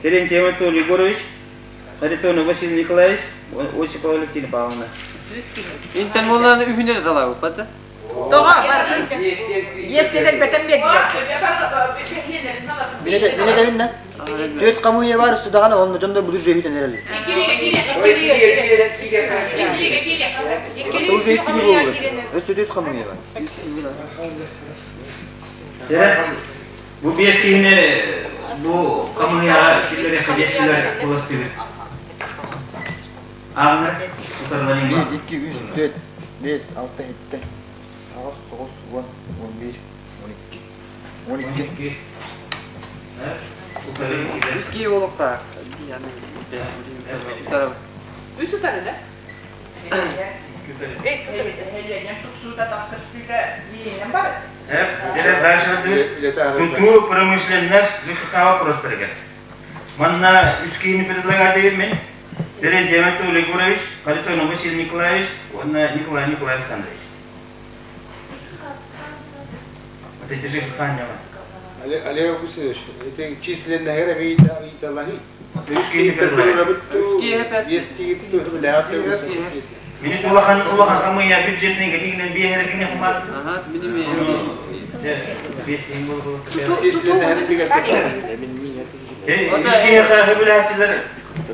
Терентьев Анатолий Егорович, Харитонов Василий Николаевич, Осипова Алевтина Павловна. Интен буоллаан үһүнэр далаабыппат да? Тоҕо? Естеден бэтен бердилер. Мине дебинне. Түөт хамыйа бар судаҕана онно дьоннор буду жүйүтэн эрэллэр. Уже иккини буолур. Өссө түөт хамыйа бар. Тере, бу биэс киһини бу хамыйаҕа киллэри хадиэччилэр куластыыбыт. Ааҕынар, утарыларыҥ 1, 2, 3, 4, 5, 6, 7, 8, 9, 10, 11, 12. 12. Үс киһи буолуохтаах. Үс утары да? Тутуу промышленность ЖКХ вопростарыгар. Манна үс киһини предлагать мен. Терентьев Анатолий Егорович, Харитонов Василий Николаевич уонна Николай Николай Александрович. Вот эти ЖКХ не Олег Августович, это численная ыйыталаһыы. Мини улахан улахан хамыйа бюджетный гатигинен биэһэрэ хумар. Ага, мини Үс киһиэхэ хөбүлээччилэр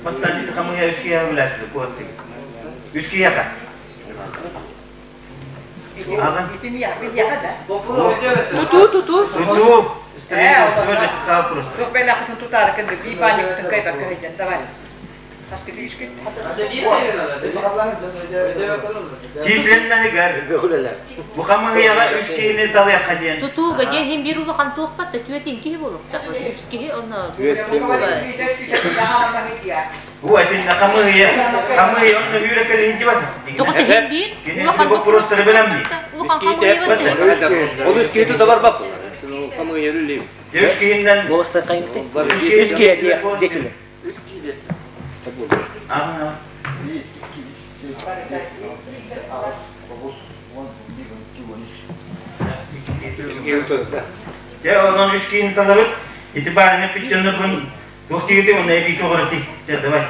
бастаан хамыйа үс киһиэхэ хөбүлээччилэр куоластык. Үс киһиэхэ. Тутуу, тутуу. Тутуу. Строительство просто. Туох бэлэххитин тутаары кынды, бии баанньыкпытын кыайбакка сылдьан, давай. Численноһыгар бу хамыыһыйаҕа үс киһини талыахха диэн. Тутууга диэн иһин биир улахан туохпат да түөтин киһи буолуохтаах. Үс киһи онно Бу этиннэ хамыыһыйа хамыыһыйа онно үүрэ кэлиһин дибат. Тоҕо иһин биир Кини боппуруостары бэлэмнии. Улахан хамыыһыйа Ол үс киһи тута барбап. Хамыыһыйа үлэлиир. Үс киһиннэн Голостар хайымты. Үс киһи диэсилер. Үс киһи Дьэ, онон үс киһини талабыт. Ити баарына питчаннарбын туох диэти онно эбии көҕүрэтий. Дьэ, давайте.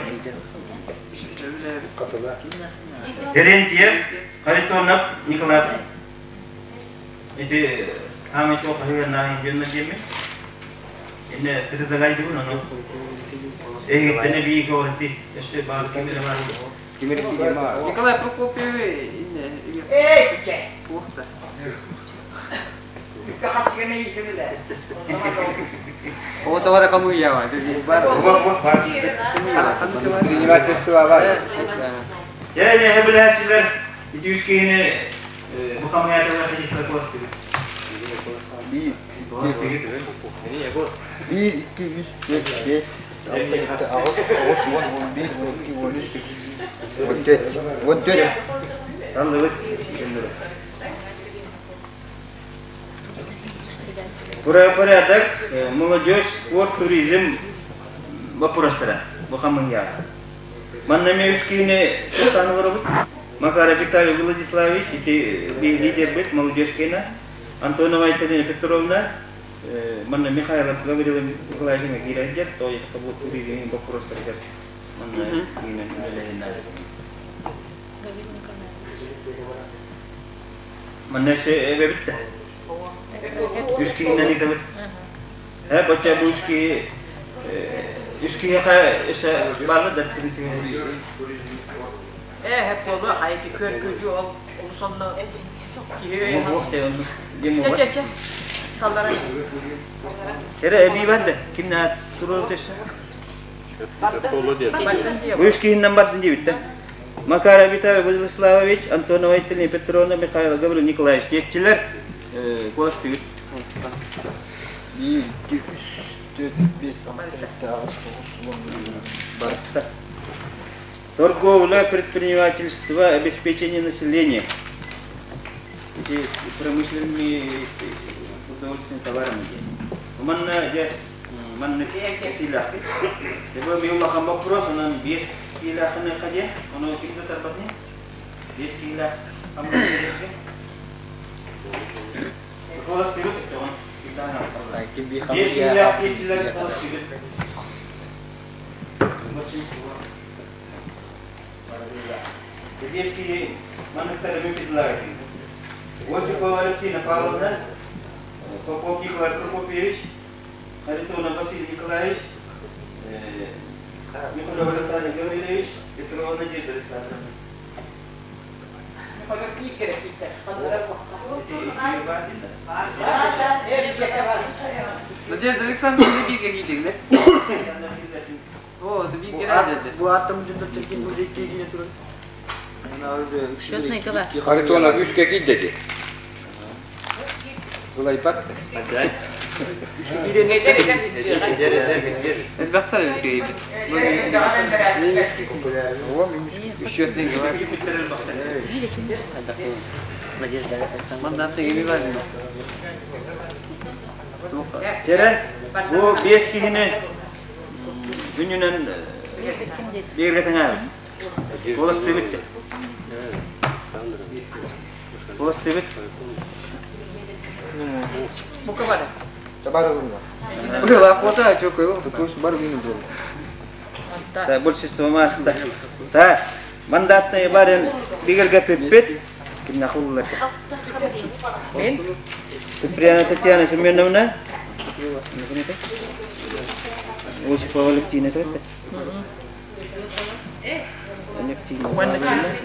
Терентьев, Харитонов, Николаев. Ити хаамай туох хаһыаннаах дьонно диэммин. Инне предлагайдыбын ону. Эһигиттэн эбии көҕүрэтий. Өссө баар кимир баар. Николай Прокопьев Эй, күчэ. Туохта. Үккэ хапчыга мэйиитин үлэ. О, товара кому я? Предпринимательство бар. Дьэ, не билээччилэр ити үс киһини бу хамыйааталар хадьыттар куостугут. Биир, биир, икки, үс, түөрт, биэс, алта, сэттэ, аҕыс, тоҕус, уон, уон биир, уон икки, уон үс, уон түөрт, уон түөрт. Таллыбыт. Порядок, молодежь, спорт, туризм вопростара бу хамыйаҕа. Манна эмиэ үс киһини туохтаан олоробут. Макаров Виталий Владиславович, ити лидербит, молодежь киһинэ. Антонова Айталина Петровна, манна Михайлов Гаврила Николаевич киирэр то есть бу туризм вопростарыгар манна киинэн үлэлэһиннэр. Манна өссө эбэбит да. Үс киһинэн ыытабыт. Э, бачча бу үс киһи үс киһиэхэ өссө баалла да Э, хэп буолуо, хайы көр күдү ол олус онно киһи Чэ, чэ, чэ. Таллара. Эрэ эбии бар да, ким на туруору төссө? Бу үс киһиннэн бардын диэбит да. Макаров Виталий Владиславович, Антонова Айталина Петровна, Михаил Гаврил Николаевич диэччилэр куоластыгыт. Биир, икки, үс, түөрт, биэс, алта, сэттэ, аҕыс, тоҕус, уон, Барыста. Торговля, предпринимательство, обеспечение населения. Эти промышленные продовольственные товарами диэн. Манна дьэ маннык этиилээхпит. Бу ми улахан вопрос, онон биэс киилээххин диэн, ону ким да тарбатыны? Биэс киилээх хаммыт Холостыгыт тоҕон. Биэс киилээх диэччилэр холостыгыт. Биэс киһи манныктары мин предлагаю. Осипова Алевтина Павловна, Попов Николай Прокопьевич, Харитонов Василий Николаевич, Михайлов Александр Гаврилович, Петрова Надежда Александровна. Надежда Александровна бииргэ киирдиҥ О, это бииргэ деді. Бу аттым дьоннор тиргин уже икки туран. Счетный каба. Харитонов үшке киирдети. Булайбат. Элбэхтэр үшке киирбит. Счетный каба. Мандатты кими бар? Терен, бу биэс киһини күнүнэн биэргэтиҥ Холостыбыт. Холостыбыт. Бука бары. Табары гынна. Уже лахота, чё кыл? Тус бар гынна. Да, большинство масында. Да, мандатный барын бигерге пеппет. Ким нахуллар. Мен? Куприяна Татьяна Семеновна. Осипова Алевтина, это? Алевтина.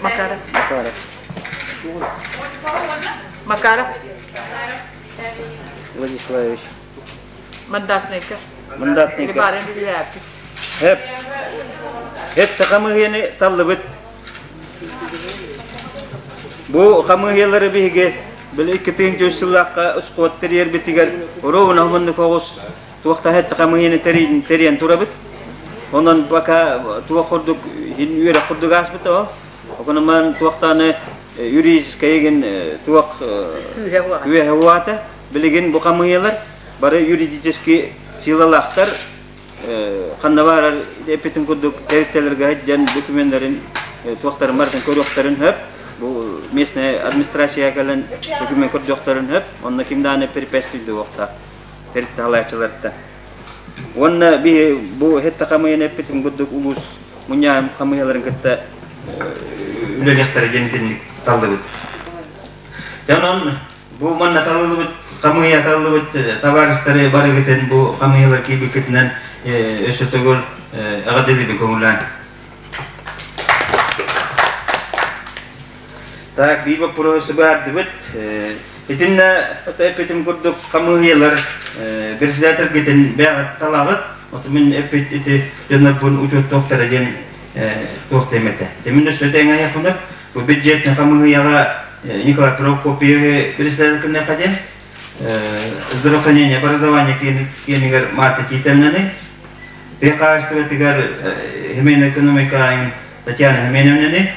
Макаров. Макаров. Макаров. Владиславович. Мандатнайга. Мандатнайга. Барын үлэлээппит. Хеп. Хеп хамыыһыйаны таллыбыт. Бу хамыыһыйалары биһиги били 2 сыллаахха ускуот тэрийэрбитигэр ровно хомуннук оҕус туох та хамыыһыйаны тэрийэн турабыт. Онон пока туох курдук иһин үөрэх курдук ааспыт ол. Окономан туохтааны юридическайыгын туох күүһэ уата. Билигин бу хамыыһыйалар бары юридически силалаахтар ханна баарар эппитин курдук тэрилтэлэргэ сылдьан докуменнарын туохтарын барытын көрүөхтэрин сөп. Бу местная администрация кэлэн документ көрдүөхтэрин сөп. Онно ким даҕаны препятствие буолуохтаах тэрилтэ салайааччыларыттан. Уонна биһи бу хетте хамыйан эппитим курдук улуус мунньаҕын хамыйаларын кытта үлэлиэхтэрэ диэн итинник таллыбыт. Онон бу манна талыллыбыт хамыыйа талыллыбыт табаарыстары барыгытын бу хамыыйалар киирбиккитинэн өссө төгүл эҕэрдэлиибин көҥүллээн. Так, биир боппуруоһу баардыбыт. Итиннэ эппитим курдук хамыыһыйалар председателгитин бэйэҕит талаҕыт. Оту мин эппит ити дьоннорбун учуоттуохтара диэн туох этэ. Мин өссө тэҥэ бу бюджетный хамыыһыйаҕа Николай Прокопьевы председатель кыннеха диэн здравоохранение, образование киэнигэр Марта Титовнаны, тыа хаһаайыстыбатыгар Химена экономика Татьяна Хименовнаны,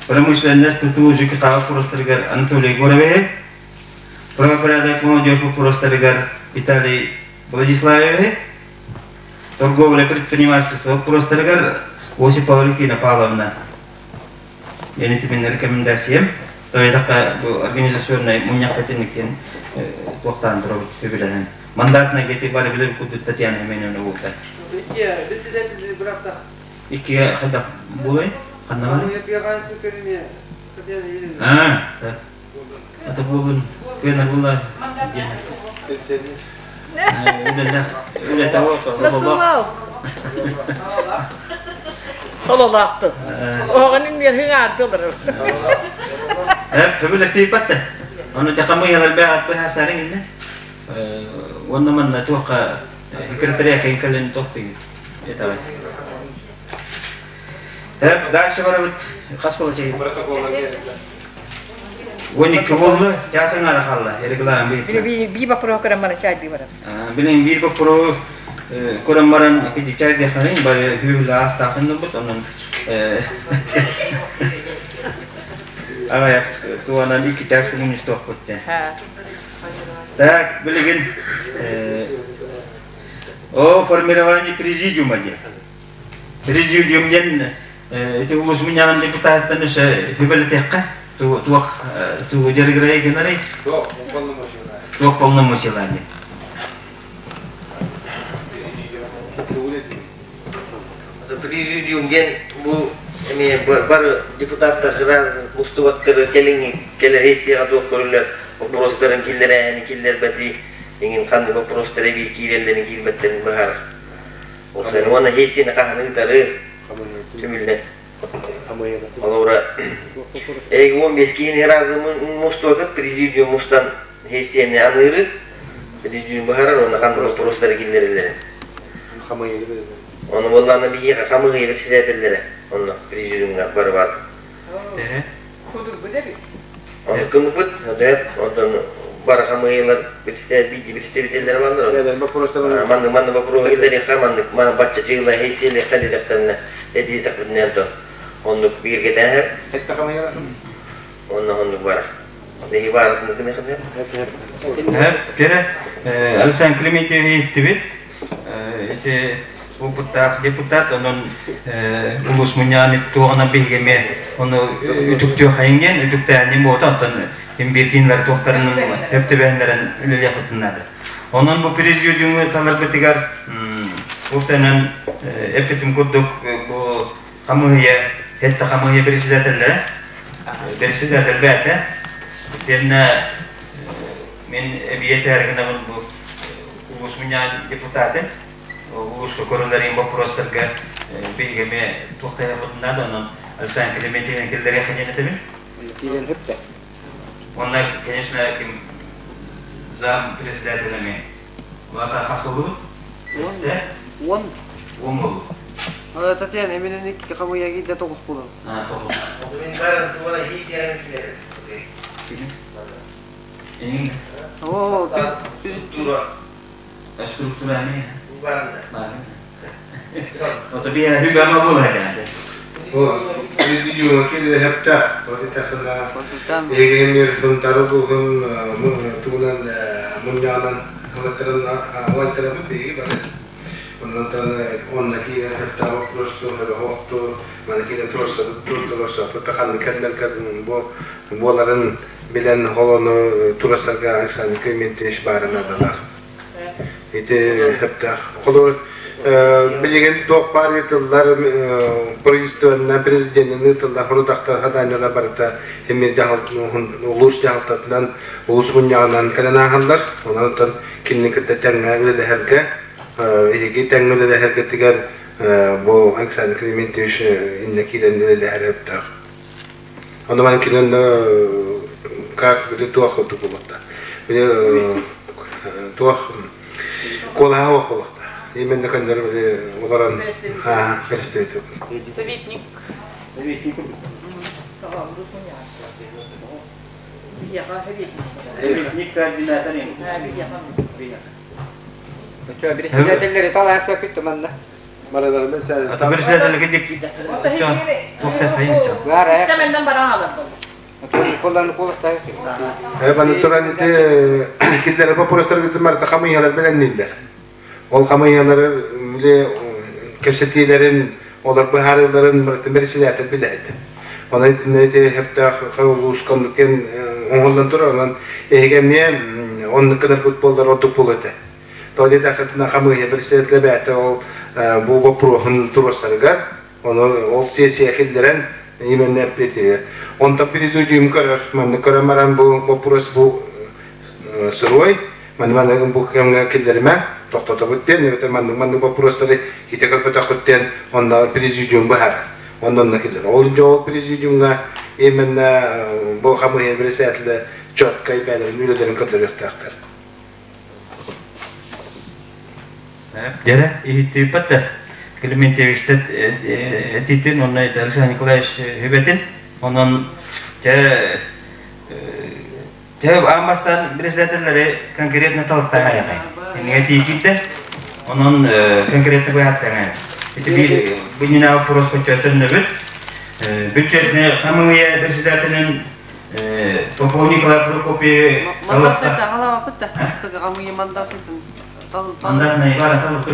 промышленность тутуу ЖКХ боппуруостарыгар Анатолий Егоровиһы, правопорядок молодежь боппуруостарыгар Виталий Владиславовиһы, торговля предпринимательство боппуруостарыгар Осипова Валентина Павловна. Диэн итимин рекомендациям. Тойтаққа бу организационный мунньахха тинниктен туохтаан туробут сөбүлэһэн. Мандатына кети бары билер кудут Татьяна Семеновна буолта. Председатель бырапта. Иккиге хайдах буолай? Ханна бар? А, это буолун кыана була. Насылал. Сололаахтын. Оҕонун миэрһиҥ аардылар. Хөбүлэстииппатта. Ону чакамыйалар бэҕат быһаасарың инне. Уонна манна туохха секретаря кэлин тохтуйут. Это Так, дальше барабыт. Хас получили? 12 болду, часың ара қалла, регламент быйытла. Би вопрос көрөн баран чайды барар. Билин бир вопрос көрөн баран киди чай дехарин, бары хүүлі астақын бут, онон Ағаяқ туанан 2 час күнүн тоқпут. Так, билигин о формировании президиума де. Президиум диэн ити улуус мунньаҕын депутаттан өссө сүбэлэтиэххэ туох тугу дьарыгырай гынарый? Туох полномочиялаах диэн. Президиум диэн бу эмиэ бары депутаттар мустубаттары кэлиҥҥи кэлэр сессияҕа туох көрүллэр вопростарын киллэрээһини киллэрбэти иҥин ханнык вопростар эбии киирэллэрин киирбэттэрин быһаарар. Уонна сессияны хаһан ыытары түмүллэн. Холобура, эйги 15 киһини разы мустуокат президиум мустан сессияны аныыры президиум быһаарар уонна ханнык вопростары киллэрэллэрин. Ону буоллаҕына биһиэхэ хамыыһыйа председателлэрэ онно президиумҥа бары бар. Ону кымыпыт, онтон бары хамыыһыйалар представителлэрэ бааллар. Маннык маннык вопрос киллэриэххэ, маннык бачча чыгыла сиэлиэххэ диэтэхтэринэ этиэтэхпитинэ онтон оннук бииргэ тээһэр. Онно оннук бара. Биһиги баарытын гыныхын. Кere Александр Клементьевич иттибит. Ити опыттаах депутат, онон улус мунньаҕын туоҕунан биһиги эмиэ ону үтүктүөх хайын үтүктээһин буолта, онтон ким биир кинилэр туохтарынан сөп түбэһиннэрэн үлэлиэхпитин наада. Онон бу президиуму таларбытыгар уопсайынан эппитим курдук бу хамыыһыйа, сэттэ хамыыһыйа председателлэрэ, председатель бээтэ, итиэннэ мин эбии этээригинэбин бу улуус мунньаҕын депутаты, улууска көрүллэрин боппуруостарга биһиги эмиэ туохтайабытын наада, онон Александр Клементьевич киллэриэххэ диэн этэбин. Киирэн хөптө. Онно, конечно, ким зам председателями. Улаата хас болубут? Уон. Уон. Уон болу. Татьяна, эминен икки хамыйа киирдэ тоҕус болар. Тоҕус. Мин барын туора хии сиэрэн килерин. Эҥин. Оо, Структура. Структура не? Ото биһэ хүбэма буола кэлэн. Президиума киирдэ хэптэ. Тоти тахына егемир хунтары бугун тугунан мунньаҕынан алайтарабыт биһиги бары. Оннотон онно киирэн хэптэ вопрос хохту маны киирэн турсабыт турсаппыт ханны кэллэргэ бу буоларын билэн холону турасарга Александр Климентьевич баарын адалар. Ити хэптэх. Холор билигин туох баар тыллар правительствоннан президенин тыллар хорудахтар хадаанньалар барыта эмир улуус дьаһалтатынан улуус мунньаҕынан кэлэн ааһаллар. Онон кинини кытта тэҥҥэ үлэлэһэргэ эһиги тэҥҥэ үлэлэһэргитигэр бу Александр Климентьевич иннэ киирэн үлэлэһэр өптөөх. Ону ман кинен как били туох курдук буолуохта. Били туох куолаһа суох буолуохта. Именно көннөрү били олорон представитель. Советник. Советник. Советник координатор. Председателлери талааспаппыт манна. Барыларымыз Ата председатель кедик. Истемелден баран алар Баны туран ити киллere вопростар гытымар хамыйалар беленниллер. Ол хамыйалар биле кепсетилерин олар быһарыларын председатель билет. Онон ити хептах улуускан кен оңоллан турар онон эһиге онны кынар футболдар ордук болот. Тоди тахытына хамыйа председатель бәте ол бу вопросын турасаргар оны ол сессия киллерен именно эппети. Онта президиум көрөр, манны көрөн баран бу вопрос бу сырой, манны манны бу кемге киллерме токтотобут ден, эбете манны манны вопростары хите көрбөтө ден, онда президиум бахар. Ондан да киллер. Ол жол президиумга именно бу хамыйа председателе четко бәлер мүлелерин көтөрөктөр. Дere, иһиттибиппат Клементьевичтет этитин, онно Александр Николаевич хүбетин, онон те те амастан председательлери конкретно талықтан аяқай. Энге тиикитте, онон конкретно быһаттан Ити бир бинина вопрос почетын нөбүт. Бюджетне хамыya председателин Попов Николай Прокопьевич Мандат это галава пытта. Хамыя мандат Мандатный бара талып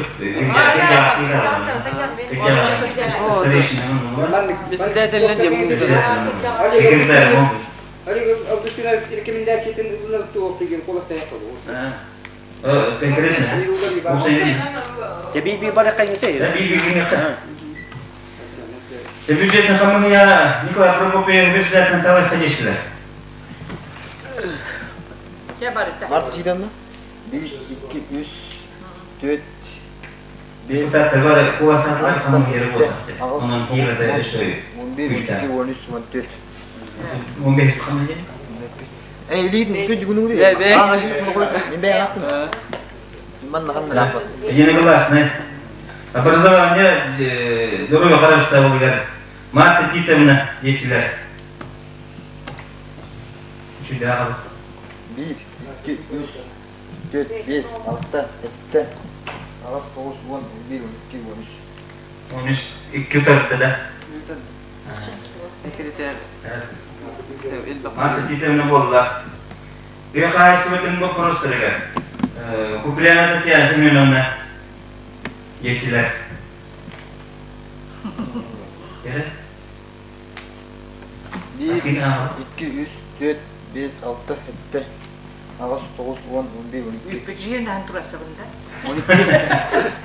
Председатель Секретарь рекомендациятын деген Конкретно. Би бара кайнете. Би би Бюджетный хамыя Николай Прокопьевич председатель талып ходишилер. Март жиданны? 1, 2, 3, 4, 5, Депутаттар бар, куасатлар хамыя болсак. Онон кийгете өсөй. 11, 12, 13, 14. 15 хамыя. Эй, илидин, şu günü Бе, бе. А, мен бәйін ақтым. Мен наған рахмат. Единогласны. Образование здоровье хорошо булгар. Марта Титовна детилер. Чудо. 1, 2, 3, 4, 5, 6, 7, 8, 9, 10, 11, 12, 13. 13 2 tarafta да. Секретарь. Марта Титовна болла. Bir karşılaştırmadığım bu prostorga. Купляна Татьяна Семеновна. Детилер. 1, 2, 3, 4, 5, 6, 7, 8, 9, 10, 11, 12. Үппүтүн тураса бында.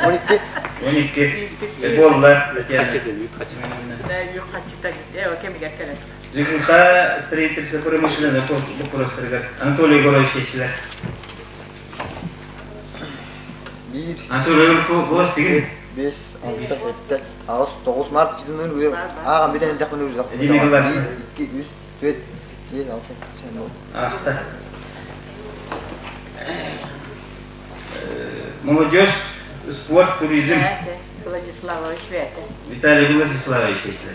12. 12. Болла Татьяна. Юкачыта эва кемигер келет. ЖКХ строительство промышленное вопростарга. Анатолий Егорович Чечилер. 1, Анатолий Егорович голос деген. 5, 6, 7, 8, 9 Март жиданын өе. Аған биден элдек мені өзі. Единогласно. 2, 3, 4, 5, 6, 7, Аста. Молодежь, спорт, туризм. Владиславович бэйэтэ. Виталий Владиславович если.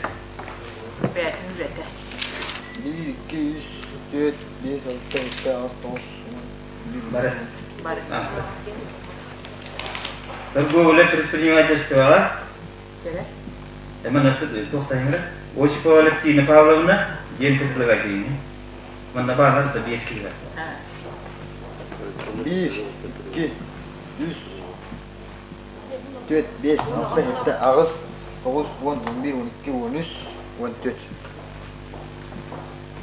Бэйэтин үлэтэ. 1, 2, 3, 4, 5, 6, 7, 8, 9, Бары. Бары. Торговля предпринимательствоҕа Эмэн туохтаһыҥра Осипова Алевтина Павловна диэн предлагать Манна баалар да биэс киһи бар. 1, 2, 3, 4, 5, 6, 7, 8, 9, 10, 11, 12, 13, 14.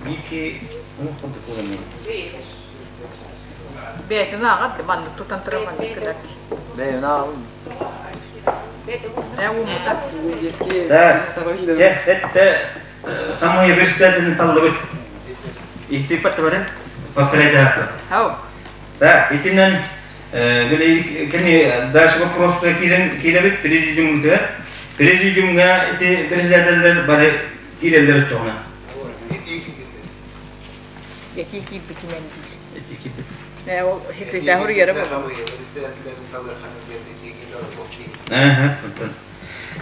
Биики курдук куланар. Бэйэтин ааҕар да маннык тутан туран маннык гынар. Бэйэтин ааҕабын. Ээ ууммута. Так, чэ, этте самые председательный таллыбыт. Ихтиппат бары. Повторяйте. Так, итинэн били кини дальше вопрос киирэн киирэбит президиумга. Президиумга ити председателлэр бары киирэллэр өттөҕүнэ. Этии киирбитинэн диир. Этии киирбит. Ээ ол секретарь хуруйара буолуо.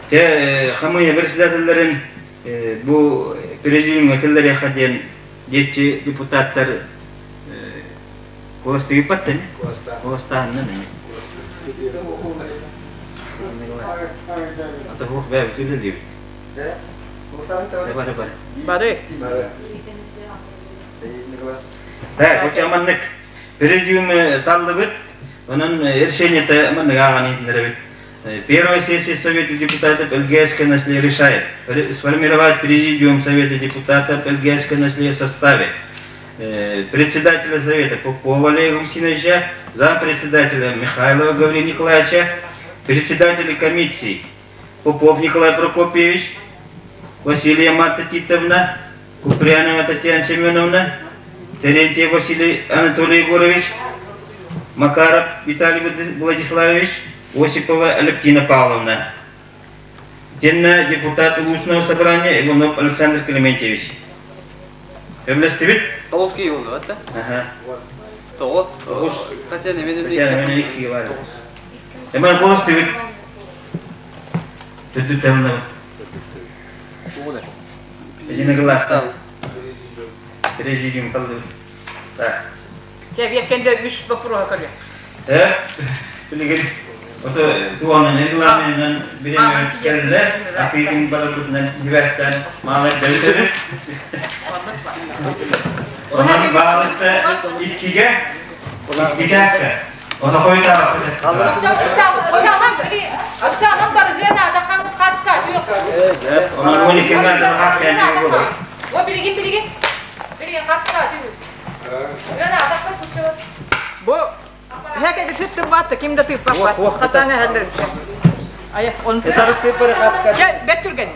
Чэ, хамыйа председателлэрин бу президиумҥа киллэриэххэ диэн диэччи депутаттар куоластыйбаттан куоластааһыннан эмиэ. Ата хуох бэйэбит үлэлиибит. Бары бары. Бары. Так, вот маннык президиум таллыбыт, онон решение-то маннык ааҕан иһитиннэрэбит. Первая сессия Совета депутатов ЛГСК населения решает сформировать Президиум Совета депутатов ЛГСК населения в составе председателя Совета Попова Олега Гусиновича, зампредседателя Михайлова Гаврила Николаевича, председателя комиссии Попов Николай Прокопьевич, Василия Марта Титовна, Куприянова Татьяна Семеновна, Терентьев Василий Анатолий Егорович, Макаров Виталий Владиславович, Осипова Алевтина Павловна. Итиэннэ депутат улуусного собрания Иванов Александр Клементьевич. Сөбүлэстибит? Тоҕус киһи буолла, да? Аха. Тоҕус. Тоҕус. Татьяна Татьяна мен икки бар. Эмэн куоластыбыт. Төрдүт табынабыт. Единогласно. Президиум таллыбыт. Так. Кэбиэккэнде үс боппуруоһа көрүө. Э, билигин ото туонан регламентынан бириэмэ кэллэ, атыытын барыбытынан нибэстэн маалар бөлүтөбүт. Онон баалыкта иккиге, икки чааска. Ото хойутаабаппыт. Оксана барыгыан аада хатка Онон он икки хат кэлбит буолар. О билигин билигин билигин хатка Бу Хэкэ бүтүттүм баатта ким да тыыппат. Хатаҥа хәллер. Ая, он Этарыс тыыппары хатка. Бэт түргэн.